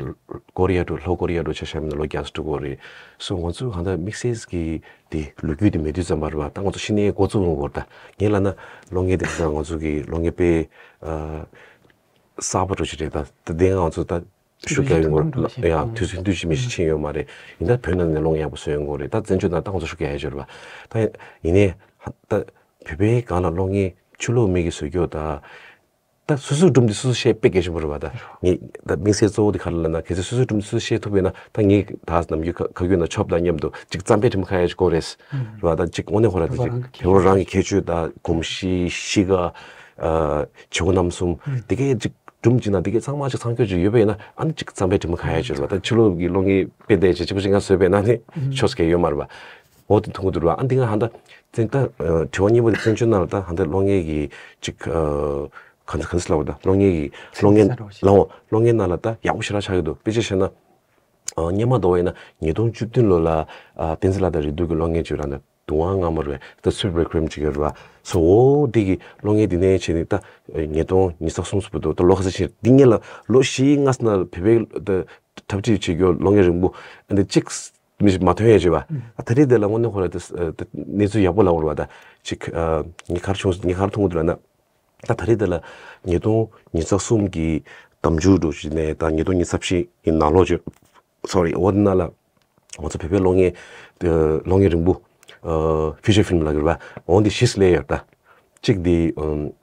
ཀོ་རི་ཡ་འགྲོ་ལྷོ་ཀོ་རི་ཡ་འགྲོ་ཆ་བཞག་ན་ལོ་བརྒྱ་ཙམ་འགྲོ་གི་རེད། སོ་ང་ཚོ་གང་ལྟར་དམིགས་བསལ་གྱི་དེ་ལོ་རྒྱུས་དེ་མེད་དུས་ཙམ་པ་རེད་བ། ད་ང་ཚོ་ཤི་ནས་འགོ་བཙུགས་ཡོང་གི་རེད། ད་ངས་ལབ་ན་གློག་བརྙན་དེ་ད་ང་ཚོ་གི་གློག་བརྙན་དཔེ་ཨ་གསར་པ་འདྲ་ཅིག་རེད། ད་ད་དེ་ང་ཚོ་ད་ཤུགས་རྒྱག་ཡོང་གི་རེད། ཡང་དུས་ཚོད་ཐུང་ཐུང་ཞིག་མི་ཞིག་ཕྱིན་ཡོད་མ་རེད། ཡིན་ད་བོད་ནང་ནས་གློག་བརྙན་ཡག་པོ་བཟོ་ཡོང་གི་རེད། ད་བཙན་བྱོལ་ནང་ད་ང་ཚོ་ཤུགས་རྒྱག་ཡ་ཅིག་རེད་བ། ད་ཡིན་ནའི་ད་བོད་པའི་སྒང་ལ་གློག་བརྙན་ཕྱི་ལོགས་མི་གིས་བཟོ་རྒྱུ་ད། ད་སོ་སོའི་སྒྲུང་འདི་སོ་སོས་བཤད་དཔེ་གལ་ཆེན་པོ་རེད་བ། ད་ངས་ད་དམིགས་བསལ་གཙོ་བོ་དེ་ག་རེ་ལབ་ན། གལ་སྲིད་སོ་སོའི་སྒྲུང་འདི་སོ་སོས་བཤད་ཐུབ་པ་ཡིན་ན། ད་ངས་ད་ནམ་རྒྱུན་ཁ་ཁ་རྒྱུན་ན་ཆོབ་དང་མཉམ་དུ་ཅིག་རྩམ་པའི་དྲི་མ་ཁ་ཡ་ཅིག་དགོས་རེད་བ། ད་ཅིག་དངོས་གནས་ཁོ་རང་ད་ཅིག་བོད་པ་རང་གི་ཁྱད་ཆོས་དང་གོམས་གཤིས་གཤིས་ཀ་ཨ་བྱེད་སྒོ་རྣམ་གསུམ་དེ་གའི་ཅིག་སྒྲུང་ཅིག་ན་དེ་གའི་ཚང་མ་ཅིག་ཚང་འཁྱོལ་ཅིག་ཡོད་པ་ཡིན་ན། ཨ་ནི་ཅིག་རྩམ་པའི་དྲི་མ་ཁ་ཡ་ཅིག་རེད་བ། ད་ཕྱི་ལོགས་ཀྱི་གློག་བརྙན་དཔེ་དེ་ཅིག་གཅིག་པ་གཅིག་རྐྱང་བཟོས་པ་ཡིན་ན་ནི་ཆོག་ས་གང་ཡང་ཡོད་མ་རེད་བ། འོ་དེ་མཐོང་གི་འདུག་ར། ཨ་འདི་ང་ཧ་ད་བཙན་ད་ཨ་དྲི་བ་གཉིས་པ་དེ་བཙན་བྱོལ་ནང་ལ་ད་ཧ་ད་གློག་བརྙན་གྱི་ཅིག་ཨ་ག་ཚོད་ག་ཚོད་ལབ་པ། ད་གློག་བརྙན་གྱི་གློག་བརྙན་ལའོ་གློག་བརྙན་ནང་ལ་ད་ཡག་པོ་ཞེ་དྲག་ཆགས་ཀྱི་འདུག་དཔེ་ཆ་བཞག་ན་ཨ་སྔོན་མ་འདྲ་བོ་ཡིན་ན་ཉིས་སྟོང་བཅུ་བདུན་ལོ་ལ་ཨ་བསྟན་འཛིན་ལྷ་དང་རེ་ལྡོག་གི་གློག་བརྙན་ཅིག་ར་ད་དུང་བ་མངར་མོ་རེད། ད་སུད་བེ་ཁྲིམ་ཅིག་ཡོད་རེད་བ། སོ་འོ་འདི་གི་གློག་བརྙན་འདི་ནས་བྱས་ནས་ད་ཉིས་སྟོང་ཉི་ཤུ་རྩ་གསུམ་ཙམ་འདུག་ད་ལོ་ག་ཚོད་ཕྱིན། འདི་སྔོན་ལ་ལོ་བཞི་ལྔ་ཙམ་ནང་བོད་པའི་ད་འཁྲབ་ཁྲིད་བྱེད་རྒྱུ་གློག་བརྙན་རིང་པོ་འདི་གཅིག་མི་ཞིག་མ་ཐོན་ཡས་བྱས་པ། ཨ་ད་རེས་དེ་ལ་དངོས་གནས་ཁོ་ར་དེ་ཨ་དེ་གནས་ཚུལ་ཡག་པོ་ལབ་དགོས་རེད་བ། ད་ཅིག་ཨ་ངས་ག་རེ་བྱུང་ངས་ག་རེ་མཐོང་གི་འདུག་ལབ་ན། ད་ད་རེས་དེ་ལ་ཉིས་སྟོང་ཉི་ཤུ་རྩ་གསུམ་གི་ཟླ་མཇུག་འདྲ་བོ་ཅིག་ནས་ད་ཉིས་སྟོང་ཉི་ཤུ་རྩ་བཞི་གི་ནང་ལོགས་ཅིག་སོ་རི་འོ་དེ་ནང་ལ་ང་ཚོ་བོད་པའི་གློག་བརྙན་ཨ་གློག་བརྙན་རིང་པོ་ཨ་ཕི་ཅར་ཕིལམ་ལབ་ཀྱི་རེད་བ། འོ་འདི་བཞི་སླེབས་ཡོད་ད། གཅིག་དེ་ཨམ་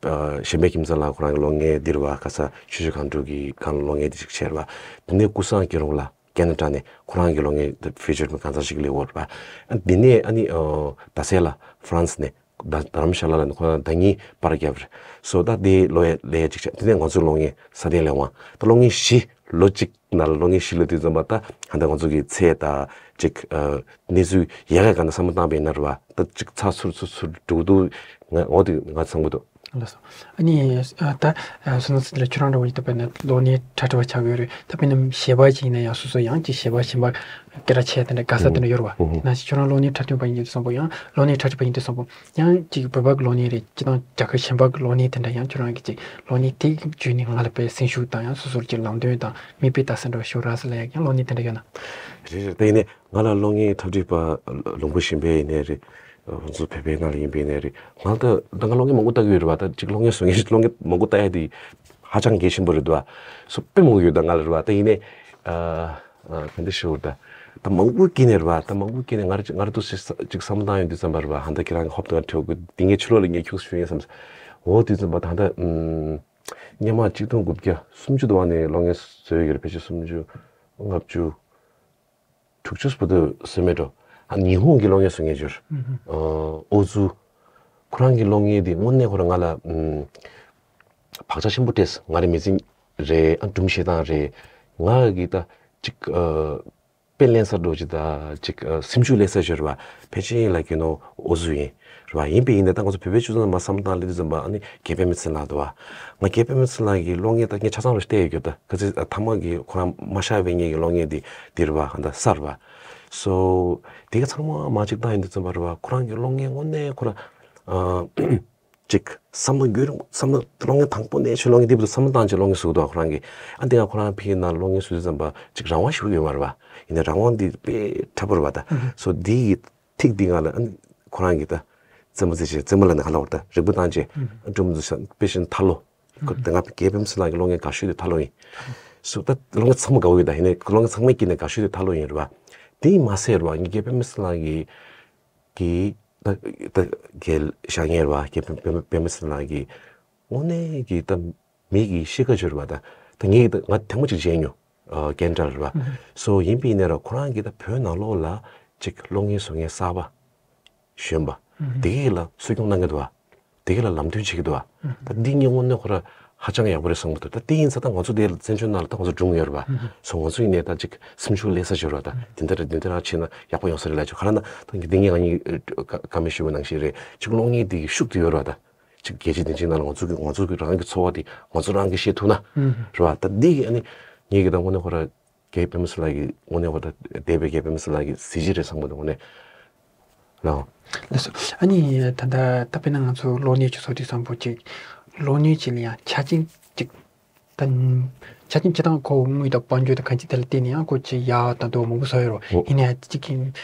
ཨ་གཞན་ཕན་ཁྱིམ་ཚང་ལགས་ཁོ་རང་གི་གློག་བརྙན་འདི་རེད་བ། ཁ་སང་ཆུ་བཞི་སྒང་དྲུག་གི་སྒང་གློག་བརྙན་དེ་ཅིག་བྱས་རེད་བ། དེ་ནས་ཀུན་བཟང་སྐྱིད་གྲོང་ལགས་ཁེ་ན་ཌ་ནས་ཁོ་རང་གི་གློག་བརྙན་དེ་ཕི་ཅར་མི་གང་ཚང་ཞིག་སླེབས་ཡོད་རེད་བ། ཨ་དེ་ནས་ཨ་ནི་ཨ་རྡ་སའི་ལགས་ཧྥ་རན་སི་ནས། ད་རྡ་རམ་ཤ་ལ་ལ་ནི་ཁོ་རང་ཟླ་གཉིས་པར་བརྒྱབ་རེད། སོ་ད་དེ་ལོ་ཡ་ལས་ཡ་གཅིག་བྱས། དེ་ནས་ང་ཚོའི་གློག་བརྙན་ས་གདན་ལས་དབང་ད་གློག་བརྙན་བཞི། ལོ་གཅིག་ནང་ལ་གློག་བརྙན་བཞི་ལ་དུས་ཙམ་པ་ད་ཧ་ད་ང་ཚོ་གི་ཚད་དང་ཅིག་ཨ་གནས་ཚུལ་ཡག་ག་ག་ན་བསམ་བློ་བཏང་པ་ཡིན་ན་རེད་བ། ད་ཅིག་ཚགས་ཚུད་ཚུད་ཚུད་འགྲོ་གི་འདུག་ང་འོ་དེ་ང་ཚང་གི་འདུག་ལགས་སོ། ཨ་ནི་ཨ་ད་ཨ་སོ་ན་སི་ལ་ཁྱོད་རང་འདྲ་བོ་ཡིན་ད་དཔེར་ན་གློག་བརྙན་འཁྲབ་ཁྲིད་པ་ཆགས་ཡོད་རེད། ད་དཔེར་ན་གཞས་པ་ཅིག་ཡིན་ན་ཡང་སོ་སོ་ཡང་ཅིག་གཞས་པ་གཞན་པ་སྐད་གྲགས་ཆེ་དེ་འདྲ་དགའ་ས་དེ་འདྲ་ཡོད་རེད་བ། ཨུ་ཧུ། ནང་བཞིན་ཁྱོད་རང་གློག་བརྙན་འཁྲབ་སྟོན་པ་ཡིན་དུས་ཙམ་པོ་ཡང་གློག་བརྙན་འཁྲབ་ཁྲིད་པ་ཡིན་དུས་ཙམ་པོ། ཡང་ཅིག་བོད་པ་གི་གློག་བརྙན་རེད། སྤྱིར་བཏང་རྒྱལ་ཁབ་གཞན་པ་གི་གློག་བརྙན་དེ་འདྲ་ཡང་ཁྱོད་རང་གིས་ཅིག་གློག་བརྙན་དེ་བརྒྱུད་ནས་ང་ལ་དཔེ་སེམས་ཤུགས་དང་ཡང་སོ་སོར་ཅིག་ལམ་སྟོན་དང་མིག་དཔེ་ལྟ་ས་འདྲ་ཤོར་ར་ས་ལ་ཡང་གློག་བརྙན་དེ་འདྲ་ཡོད་ན། རེད་རེད། དེ་ཡིན་ནའི་ང་ལ་གློག་བརྙན་འཁྲབ་ཁྲིད་པ་ལུང་པ་གཞན་པའི་ཡིན་ནའི་རེད། ང་ཚོ་བོད་པའི་ནང་ལ་ཡིན་པའི་ཡིན་ནའི་རེད། ང་ལ་ད་ད་ང་གློག་བརྙན་མང་པོ་ལྟ་གི་ཡོད་རེད་བ། ད་ཅིག་གློག་བརྙན་བཟོ་མཁན་གློག་བརྙན་མང་པོ་ལྟ་ཡ་དེ་ཧ་ཅང་གལ་ཆེན་པོ་རེད་འདུག་བ། སོ་དཔེ་མང་པོ་ཡོད་ད་ང་ལ་རེད་བ། ད་ཡིན་ནའི་ཨ་ཨ་ག་འདྲ་ཞུ་དགོས་རེད། ད་ད་མང་པོ་སྐྱེས་ནས་རེད་བ། ད་མང་པོ་སྐྱེས་ནས་ང་རང་ང་རང་ཏོག་ཙམ་ཅིག་བསམ་བློ་བཏང་ཡོང་དུས་ཙམ་པ་རེད་བ། ཧ་ད་ཁྱེད་རང་གི་ཧོབ་ཏེ་ང་ཁྲིད་དགོས་འདི་ངའི་ཕྱི་ལོགས་ལ་ངས་ཁྱུག་ཙམ་ཞུ་ཡིན་བསམ། འོ་དུས་ཙམ་པ་ད་ད་ཨུམ། སྔོན་མ་གཅིག་སྟོང་དགུ་བརྒྱ་སུམ་ཅུ་དུ་བ་ནས་གློག་བརྙན་བཟོས་ཡོད་རེད། ཕལ་ཆེར་སུམ་ཅུ་ལྔ་བཅུ་དྲུག་ཅུ་བར་དུ་བཟོས་མེད་འགྲོ། ཨ་ཉི་ཧོང་གི་གློག་བརྙན་བཟོ་མཁན་ཅིག་ཡོད་རེད། ཨོ་ཙུ། ཁོ་རང་གི་གློག་བརྙན་དེ་དངོས་གནས་ཁོ་རང་ང་ལ་ཨུམ། བག་ཆགས་ཆེན་པོ་སྤྲད་སོང་། ང་རའི་མི་ཚེ་རེད། ཨ་སྒྲུང་བཤད་སྟངས་རེད། ང་གི་ད་ཅིག་ཨ། དཔེ་ལེན་ས་འགྲོ་ཅིག་དང་ཅིག་ཨ་སེམས་ཤུགས་ལེན་ས་ཞིག་རེད་བ། ཕལ་ཆེར་ཡིན་ལ་གི་ནོ་ཨོ་ཙུ་ཡིན་རེད་བ། ཡིན་པས་ཡིན་ནའི་ད་ང་ཚོ་བོད་པའི་སྤྱི་ཚོགས་ནང་མ་བསམ་བློ་བཏང་སླེབས་དུས་ཙམ་པ་ཨ་ནི་རྒན་པད་མ་ཚེ་རིང་ལགས་འདུག་བ། ང་རྒན་པད་མ་ཚེ་རིང་ལགས་ཀྱི་གློག་བརྙན་ད་ངས་ཆ་ཚང་རུ་བལྟས་ཡོད་རྒྱུ་ད་ག་ཚོད་ཐ་མ་གི་ཁོ་རང་མ་ཤར་བའི་ངེད་ཀྱི་གློག་བརྙན་འདི་འདི་རེད་བ། གང་ད་གསར་བ། སོ་དེ་ག་ཚང་མ་མ་ཅིག་བཏང་ཡོང་དུས་ཙམ་པ་རེད་བ། ཁོ་རང་གི་གློག་བརྙན་དངོས་གནས་ཁོ་རང་ཨ། ཅིག་བསམ་བློ་འགྱུར་བསམ་བློ་གློག་བརྙན་དང་པོ་ནས་ཆུ་གློག་བརྙན་འདི་བར་དུ་བསམ་བློ་བཏང་བྱས་གློག་བརྙན་བཟོ་གི་འདུག་ཁོ་རང་གིས། ཨ་འདི་ང་ཁོ་རང་ཕ་གི་ནང་གློག་བརྙན་བཟོ་དུས་ཙམ་པ་ཅིག་རང་དབང་ཞིག་ཡོད་མ་རེད་བ། ཡིན་ནའི་རང་དབང་འདི་དཔེ་ཕྲ་པོ་རེད་བ་ད། སོ་འདི་ཡི་ཐིག་འདི་ང་ལ་ཨ་ཁོ་རང་གིས་ད་རྩེད་མོ་རྩེ་བྱས་རྩེད་མོ་ལ་ནི་ག་ལ་བར་ད་རིག་པ་བཏང་བྱས་ཨ་སྒྲུང་འདི་ས་དཔེ་ཤིན་ཐར་ལོ། ཁོ་དེ་ང་རྒན་པད་མ་ཚེ་རིང་ལགས་ཀྱི་གློག་བརྙན་དགའ་ཤོས་དེ་ཐར་ལོ་ཡིན། སོ་ད་གློག་བརྙན་ཚང་མ་དགའ་བོ་ཡོད་ད། ཡིན་ནའི་གློག་བརྙན་ཚང་མའི་དཀྱིལ་ནས་དགའ་ཤོས་དེ་ཐར་ལོ་ཡིན་རེད་བ། དེ་ཡིན་མ་ཟད་རེད་བ། ངའི་རྒན་པད་མ་ཚེ་རིང་ལགས་ཀྱི་གི་ད་ད་རྒན་ཤག་ངའི་རེད་བ། རྒན་པད་པད་མ་ཚེ་རིང་ལགས་ཀྱི་དངོས་གནས་ཀྱི་ད་མི་གི་གཤིས་ཀ་ཅིག་རེད་བ། ད་ད་ངས་ད་ང་ཐེངས་མ་གཅིག་མཇལ་མྱོང་། ཨ་རྒན་འདྲ་རེད་བ། སོ་ཡིན་པ་ཡིན་ནའི་ར་ཁོ་རང་གིས་ད་བོད་ནང་ལོགས་ལ་ཅིག་གློག་བརྙན་བཟོ་མཁན་གསར་པ་གཞོན་པ་དེ་གས་ལ་གསོ་སྐྱོང་གནང་གི་འདུག་བ། དེ་གས་ལ་ལམ་སྟོན་བྱེད་ཀྱི་འདུག་བ། ད་འདི་ངས་དངོས་གནས་ཁོ་ར་ཧ་ཅང་ཡག་པོ་རེད་བསམ་གྱི་འདུག་ད་དེ་ཡིན་ཙང་ད་ང་ཚོ་དེ་ལ་བཙན་བྱོལ་ནང་ལ་ད་ང་ཚོ་སྒྲུང་ཡོད་རེད་བ། སོ་ང་ཚོ་ཡིན་ནའི་ད་ཅིག་སེམས་ཤུགས་སླེབས་ས་ཅིག་ཡོད་རེད་བ། ད་དེ་འདྲ་རེད། དེ་འདྲ་རང་བྱས་ན་ཡག་པོ་ཡོང་ས་རེད་ལབ་ཅིག་ག་རེ་ན་ད་འདི་ངས་ང་གཉིས་ཀ་མེད་ཞུས་པ་ནང་བཞིན་རེད། ཅིག་གློག་བརྙན་དེ་གི་ཤུགས་དེ་ཡོད་རེད་བ། ད་ཅིག་རྒྱལ་སྤྱི་དེ་འདྲའི་ནང་ལ་ང་ཚོ་གི་ང་ཚོ་གི་རང་གི་འཚོ་བ་དེ་ང་ཚོ་རང་གིས་ཤེས་ཐུབ་ན་རེད་བ། ད་འདི་གི་ཨ་ནི་ངེད་ཀྱི་ད་དངོས་གནས་ཁོ་ར་རྒན་པད་མ་ཚེ་རིང་ལགས་ཀྱི་དངོས་གནས་ཁོ་ད་འདས་པའི་རྒན་པད་མ་ཚེ་རིང་ལགས་ཀྱི་གཟི་བརྗིད་རེད་བསམ་གྱི་འདུག་དངོས་གནས་ལགས། ལགས་སོ། ཨ་ནི་ད་ལྟ་ད་དཔེར་ན་ང་ཚོ་གློག་བརྙན་ཅིག་བཟོ་དུས་ཙམ་པོ་ཅིག་གློག་བརྙན་ཅིག་ལ་ཡང་ཆ་རྐྱེན་ཅིག་ད་ཆ་རྐྱེན་སྤྱིར་བཏང་ཁོ་དངུལ་དང་དཔལ་འབྱོར་དང་གང་ཅི་དེ་ལ་བརྟེན་ནས་ཡང་ཁོ་ཅིག་ཡག་དང་སྡུག་མང་པོ་བཟོ་ཡོད་རེད། ཨོ། ཡིན་ནའི་ཅིག་གི་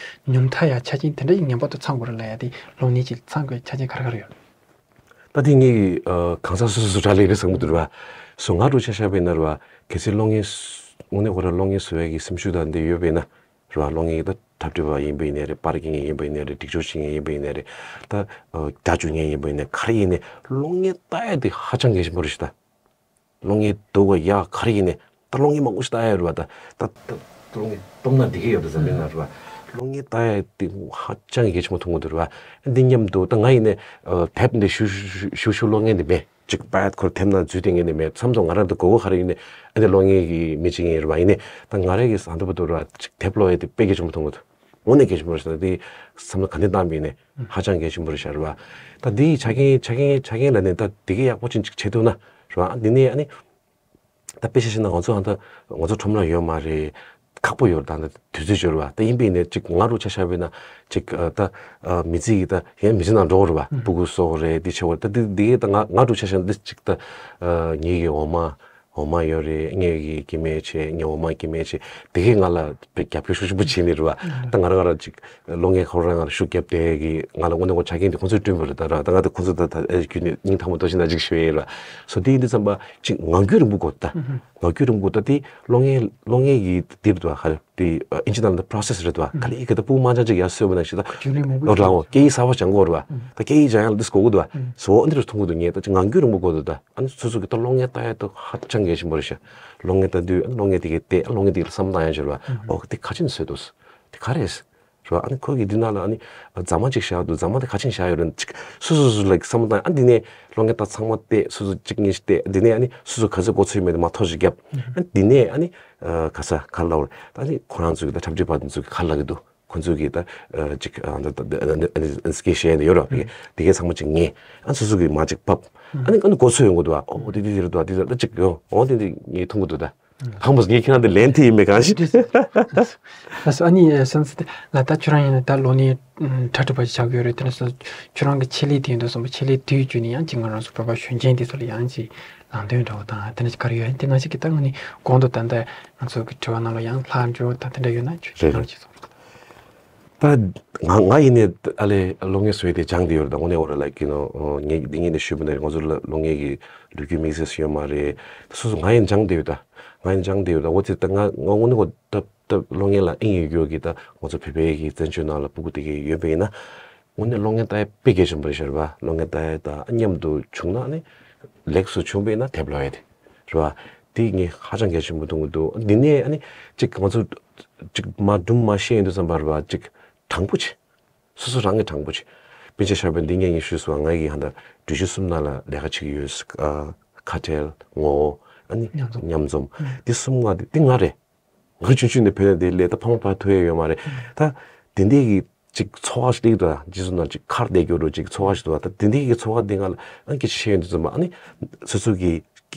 ཉུང་མཐའ་ཡང་ཆ་རྐྱེན་དེ་འདྲ་ཡིན་ངེས་པར་དུ་ཚང་དགོས་རེད་ལབ་ཡ་དེ་གློག་བརྙན་ཅིག་ཚང་དགོས་ཆ་རྐྱེན་ག་རེ་ག་རེ་ཡོད། ད་དེ་ངས་ཨ་གང་ཟག་སོ་སོ་སོ་ར་ལས་རེད་བསམ་གྱི་འདུག་ར་བ། སོ་ང་འདྲ་ཆ་བཞག་པ་ཡིན་ན་ར་བ། གལ་སྲིད་གློག་བརྙན་དངོས་གནས་ཁོ་ར་གློག་བརྙན་བཟོ་ཡ་གི་སེམས་ཤུགས་དང་འདི་ཡོད་པ་ཡིན་ན་ར་བ། གློག་བརྙན་གྱི་ད་འཁྲབ་ཁྲིད་པ་ཡིན་པ་ཡིན་ནའི་རེད། པར་སྐྱེལ་མཁན་ཡིན་པ་ཡིན་ནའི་རེད། སྒྲིག་སྦྱོར་བྱེད་མཁན་ཡིན་པ་ཡིན་ནའི་རེད། ད་ཨ་སྒྲ་སྒྱུར་མཁན་ཡིན་པ་ཡིན་ནའི་ག་རེ་ཡིན་ནའི་གློག་བརྙན་ལྟ་ཡ་དེ་ཧ་ཅང་གལ་ཆེན་པོ་རེད་ཤག་ད། གློག་བརྙན་སྡུག་ག་ཡག་ག་རེ་ཡིན་ནའི་ད་གློག་བརྙན་མང་པོ་ཞིག་ལྟ་ཡ་ཡོད་རེད་བ། ད་ད་ད་གློག་བརྙན་སྟོང་ན་འགྲིག་གི་ཡོད་རེད་བསམ་པའི་ནང་རེད་བ། གློག་བརྙན་ལྟ་ཡ་དེ་ཧ་ཅང་གི་གལ་ཆེན་པོ་མཐོང་གི་འདུག་རེད་བ། འདི་མཉམ་དུ་ད་ང་ཡིན་ནའི་ཨ་དེབ་འདི་ཞུ་ཞུ་ཞུ་ཞུ་གློག་བརྙན་འདི་མེད། ཅིག་པད་ཁོར་དེབ་ནང་འཛུལ་བསྡད་མཁན་འདི་མེད། མཚམས་མཚམས་ང་རང་ད་དགོས་མཁོ་ག་རེ་ཡིན་ནའི་ཨ་འདི་གློག་བརྙན་གྱི་མི་གཅིག་ཡིན་རེད་བ། ཡིན་ནའི་ད་ང་རང་གི་བཟང་འདོད་པ་འདུག་རེད་བ། ཅིག་དེབ་ཀློག་ཡ་དེ་དཔེ་གལ་ཆེན་པོ་མཐོང་གི་འདུག་དངོས་གནས་གལ་ཆེན་པོ་རེད་ཤག་ད་དེ་བསམ་བློ་ག་འདྲ་བཏང་པ་ཡིན་ནའི་ཧ་ཅང་གལ་ཆེན་པོ་རེད་ཤག་རེད་བ། ད་དེ་ཡི་ཆ་རྐྱེན་ཆ་རྐྱེན་ཆ་རྐྱེན་ལ་ནི་ད་དེ་གས་ཡག་པོ་ཅིག་ཅིག་བྱེད་ཐུབ་ན་རེད་བ། འདི་ནས་ཨ་ནི་ད་དཔེ་ཆ་བཞག་ན་ང་ཚོ་ཨ་ད་ང་ཚོ་ཁྲོམ་ར་ཡོད་མ་རེད། ཁག་པོ་ཡོད་རེད། ད་ད་དུས་ཚོད་ཡོད་རེད་བ། ད་ཡིན་པས་ནས་ཅིག་ང་རུ་ཆ་བཞག་པས་ན་ཅིག་ཨ་ད་ཨ་མི་ཚེ་གི་ད་ཡང་མི་ཚེ་ནང་འགྲོ་གི་རེད་བ། སྤུ་གུ་གསོ་གི་རེད། འདི་བྱེད་གི་རེད། ད་འདི་འདི་གས་ད་ང་ང་རུ་ཆ་བཞག་ན་འདི་ཅིག་ད་ཨ་ངེད་ཀྱི་འོ་མ་འོ་མ་ཡོད་རེད། ངེད་ཀྱི་སྐྱེ་དམན་བྱས། ངའི་འོ་མ་སྐྱེ་དམན་བྱས། དེ་གས་ང་ལ་རྒྱབ་སྐྱོར་ཤུགས་ཆེན་པོ་བྱས་ནས་རེད་བ། ད་ང་རང་ང་རང་ཅིག་གློག་བརྙན་ཁོ་རང་ང་རང་ཤུགས་རྒྱབ་བསྡད་ཀྱི་ང་ལ་དངོས་གནས་ཁོ་ཆ་རྐྱེན་དེ་ཁོང་ཚོས་བསྐྲུན་པ་རེད། ད་ར་ད་ང་ད་ཁོང་ཚོ་ད་ད་ཨེ་བརྒྱུད་ནས་སྙིང་ཐག་པ་ཏོག་ཙམ་ན་ཅིག་ཞུ་ཡས་རེད་བ། སོ་དེ་ཡིན་དུས་ཙམ་པ་ཅིག་ངང་རྒྱུད་རིང་པོ་དགོས། ད་ངང་རྒྱུད་རིང་པོ་ད་དེ་གློག་བརྙན་གློག་བརྙན་གྱི་དེབ་འདུག་ག་རེ། དེ་ཨིན་ཇི་ནང་ལ་process་རེད་དོ། ག་ལེ་ཡི་གེ་ད་སྤུ་མ་ཅང་ཅིག་ཡར་སོས་པ་ན་ཞིག་ད་རྒྱུན་ལས་མང་པོ་ལོ་ལའོ་སྐད་ཡིག་གསར་པ་སྦྱང་དགོས་རེད་པ། ད་སྐད་ཡིག་སྦྱང་ཡག་ལ་འདི་དགོས་ཀྱི་འདུག་པ། སོ་འདི་རུ་མཐོང་གི་འདུག་ངས་ད་ཅིག་ངང་རྒྱུད་རིང་པོ་དགོས་འདུག་ད་ཨ་ནི་སོ་སོ་གི་ད་གློག་བརྙན་ལྟ་ཡག་ད་ཧ་ཅང་གལ་ཆེན་པོ་རེད་ཤག་གློག་བརྙན་ལྟ་དུས་ཨ་ནི་གློག་བརྙན་དེ་གའི་བལྟས། ཨ་གློག་བརྙན་དེ་ག་ལ་བསམ་བློ་བཏང་ཡག་ཞིག་རེད་པ། ཨོ་དེ་ག་ཅིག་ནས་བཟོས་འདུག་དེ་ག་རེད། རེད་པ། ཨ་ནི་ཁོ་གི་འདི་ནང་ལ་ཨ་ནི་རྫ་མ་ཅིག་བཞག་འདུག་རྫ་མ་དེ་ག་ཅིག་བཞག་ཡོད་རེད། ཅིག་སོ་སོ་སོ་like་བསམ་བློ་བཏང་། ཨ་འདི་ནས་གློག་བརྙན་ད་ཚང་མ་བལྟས། སོ་སོ་གཅིག་གཉིས་ཤིག་བལྟས། འདི་ནས་ཨ་ནི་སོ་སོ་ག་ཚོད་མགོ་ཚོད་མེད་དེ་མར་ཐོ་ཞིག་བརྒྱབ། ཨ་འདི་ནས་ཨ་ནི་ཨ་ག་ས་ག་ལ་བར་ད་ཨ་ནི་ཁོ་རང་ཚོ་གི་ད་འཁྲབ་ཁྲིད་པ་དེ་ཚོ་གི་ག་ལ་གི་འདུག་ཁོ་ཚོ་གི་ད་ཅིག་ཨ་ད་ད་ཨ་ནི་ཨ་ནི་སྐད་བཤད་ཡག་ཡོད་རེད་པ། དེ་གའི་ཚང་མ་ཅིག་ཉན། ཨ་སོ་སོ་གི་མར་ཅིག་ཕབ། ཨ་ནི་ཨ་ནི་མགོ་ཚོད་ཡོང་གི་འདུག་པ། ཨོ་དེ་དེ་དེ་རེད་འདུག་པ། དེ་ད་ཅིག་ཡོང་། ཨོ་དེ་དེ་ངས་མཐོང་གི་འདུག་ད། དང་པོ་ངས་ཁྱེད་རང་དེ་ལན་དེ་ཡིན་པའི་གང་ཞིག་ལགས་སོ། ཨ་ནི་བསམ་ཚུལ་དེ་ལ་ད་ཁྱོད་རང་ཡིན་ན་ད་གློག་བརྙན་འཁྲབ་ཁྲིད་པ་ཞིག་ཆགས་ཀྱི་ཡོད་རེད། དེ་ནས་སོ་ཁྱོད་རང་གི་ཆེད་ལས་དེ་ཡིན་དུས་སོང་པ། ཆེད་ལས་དེའི་བརྒྱུད་ནས་ཡང་ཅིག་ང་རང་ཚོ་བོད་པ་གཞོན་སྐྱེས་དེ་ཚོ་ལ་ཡང་ཅིག་ལམ་སྟོན་འདྲ་བོ་དང་དེ་འདྲ་ཞིག་ག་རེ་ཡོད། དེ་ནང་བཞིན་གྱི་ད་དངོས་གནས་གོང་དུ་ད་ལྟ་ང་ཚོ་གི་དྲི་བ་ནང་ལ་ཡང་ལྷག་འདྲ་བོ་དང་དེ་འདྲ་ཡོད་ན་ཁྱོད་རེད་ཁྱེད་རང་རེད། ཅིག་གསུང་། ད་ང་ང་ཡིན་ནའི་ཨ་ལས་གློག་བརྙན་བཟོ་ཡག་དེ་སྦྱངས་བསྡད་ཡོད་རེད། ད་དངོས་གནས་ཨོ་ར་like you know ངས་འདི་ངས་ནས་ཞུས་པ་ན་ང་ཚོ་ལ་གློག་བརྙན་གྱི་ལོ་རྒྱུས་དམིགས་བསལ་ཞིག་ཡོད་མ་རེད། ད་སོ་སོ་ང་ཡིན་སྦྱངས་བསྡད་ཡོད། ད་ང་ཡིན་སྦྱངས་བསྡད་ཡོད། ད་འོ་དེ་ད་ང་ང་དངོས་གནས་ཁོ་ད་ད་གློག་བརྙན་ལ་དབྱིངས་ཡོད་ཡོད་ཀྱི་ད་ང་ཚོ་བོད་པའི་གི་བཙན་བྱོལ་ནང་ལ་སྤུ་གུ་དེ་གའི་ཡོད་པ་ཡིན་ན། དངོས་གནས་གློག་བརྙན་ལྟ་ཡག་དཔེ་གལ་ཆེན་པོ་རེད་ཤག་རེད་པ། གློག་བརྙན་ལྟ་ཡག་དང་མཉམ་དུ་བྱུང་ན་ནི་ལེགས་སུ་བྱུང་བ་ཡིན་ན་དེབ་ཀློག་ཡག་དེ་རེད་པ། དེ་ངས་ཧ་ཅང་གལ་ཆེན་པོ་མཐོང་གི་འདུག་འདི་ནས་ཨ་ནི་ཅིག་ང་ཚོ་ཅིག་མ་སྒྲུང་མ་བཤད་ཡོང་དུས་ཙམ་པ་རེད་པ། ཅིག་དྲང་པོ་བྱེད། སོ་སོ་རང་གིས་དྲང་པོ་བྱེད། དཔེ་ཆ་བཞག་པ་ཡིན་ན་འདི་ངས་ངས་ཞུས་སོང་། ང་གིས་ཧ་ད་འགྲུལ་བཞུད་གསུམ་ནང་ལ་ལས་ཀ་བྱེད་ཀྱི་ཡོད། ཨ་ཁ་བྲལ། ངོ་བོ། ཨ་ནི་མཉམ་འཛོམས། མཉམ་འཛོམས། ཨ་འདི་གསུམ་ང་དེ་དེ་ང་རེད། ང་ཆུང་ཆུང་ནས་བོད་ནས་དེ་ལས་ད་ཕ་མ་བར་ཐུག་ཡག་ཡོད་མ་རེད། ད་དེ་འདྲའི་གི་ཅིག་འཚོ་བ་ཞིག་སླེབས་འདུག་ད། རྗེས་སུ་ན་ཅིག་ཁར་བསྡད་རྒྱུ་རུ་ཅིག་འཚོ་བ་ཞིག་འདུག་ད། ད་དེ་འདྲའི་གི་འཚོ་བ་འདི་ང་ལ་ཨ་ནི་སྐད་ཆ་བཤད་ཡོང་དུས་ཙམ་པ་ཨ་ནི་སོ་སོ་གི་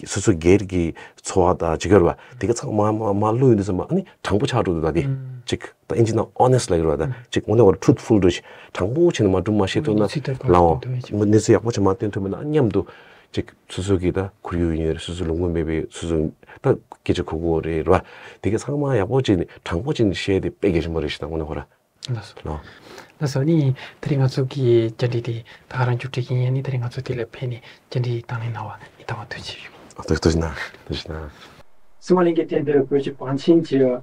སོ་སོ་སྒེར་གྱི་འཚོ་བ་དང་ཅིག་ཡོད་རེད་པ། དེ་ག་ཚང་མ་མ་མ་བླུགས་ཡོང་དུས་ཙམ་པ་ཨ་ནི་དྲང་པོ་ཆགས་འགྲོ་འདུག་ད། དེ་ཅིག་ད་དབྱིན་ཇི་ནང་honest་ལབ་ཀྱི་རེད་པ། ད་ཅིག་དངོས་གནས་ཁོ་རང་truthful་འདྲ་ཞིག་དྲང་པོ་བྱས་ནས་མ་སྒྲུང་མ་བཤད་ཐུབ་ན་གནས་ཚུལ་དེ་ལའོ་གནས་ཚུལ་ཡག་པོ་ཅིག་མ་སྟོན་ཐུབ་མེད་ན་མཉམ་དུ་ཅིག་སོ་སོ་གི་ད་ཁོར་ཡུག་ཡིན་ནའི་རེད། སོ་སོའི་ལུང་པ་མེད་པའི་སོ་སོ་ད་སྐད་ཆ་གོ་གོ་རེད་པ། དེ་ག་ཚང་མ་ཡག་པོ་བྱས་ནས་དྲང་པོ་བྱས་ནས་བཤད་དེ་དཔེ་གལ་ཆེན་པོ་རེད་ཤག་ད་དངོས་གནས་ཁོ་རང་། ལགས་སོ། ལོ། ལགས་སོ། ཨ་ནི་དེ་རིང་ང་ཚོ་གི་བཅར་འདྲི་དེ་ད་ག་རང་མཇུག་སྒྲིལ་གྱི་ཡིན། ཨ་ནི་དེ་རིང་ང་ཚོ་དེ་ལ་ཕེབས་ནས་བཅར་འདྲི་དང་ལེན་གནང་བ་ཨ་ནི་དང་པོ་ཐུགས་རྗེ་ཆེ་ཞུ། ཐུགས་རྗེ་གནང་། ཐུགས་རྗེ་གནང་། གསུང་བ་ལྷན་རྒྱས་ཐད་འདིར་བོད་ཀྱི་བང་ཆེན་གྱི་རྒྱལ་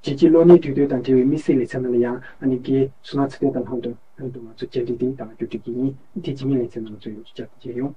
སྤྱིའི་གློག་བརྙན་དུས་སྟོན་དང་འབྲེལ་བའི་དམིགས་བསལ་ལེ་ཚན་ནང་ལ་ཡང་ཨ་ནི་རྒན་བསོད་ནམས་ཚེ་བརྟན་དང་ལྷན་དུ་ལྷན་དུ་ང་ཚོ་བཅར་འདྲི་དེ་དང་མཇུག་སྒྲིལ་གྱི་ཡིན། དེ་རྗེས་མའི་ལེ་ཚན་ནང་ང་ཚོ་ཡོངས་སུ་བཅར་ཏེ་མཇལ་ཡོང་།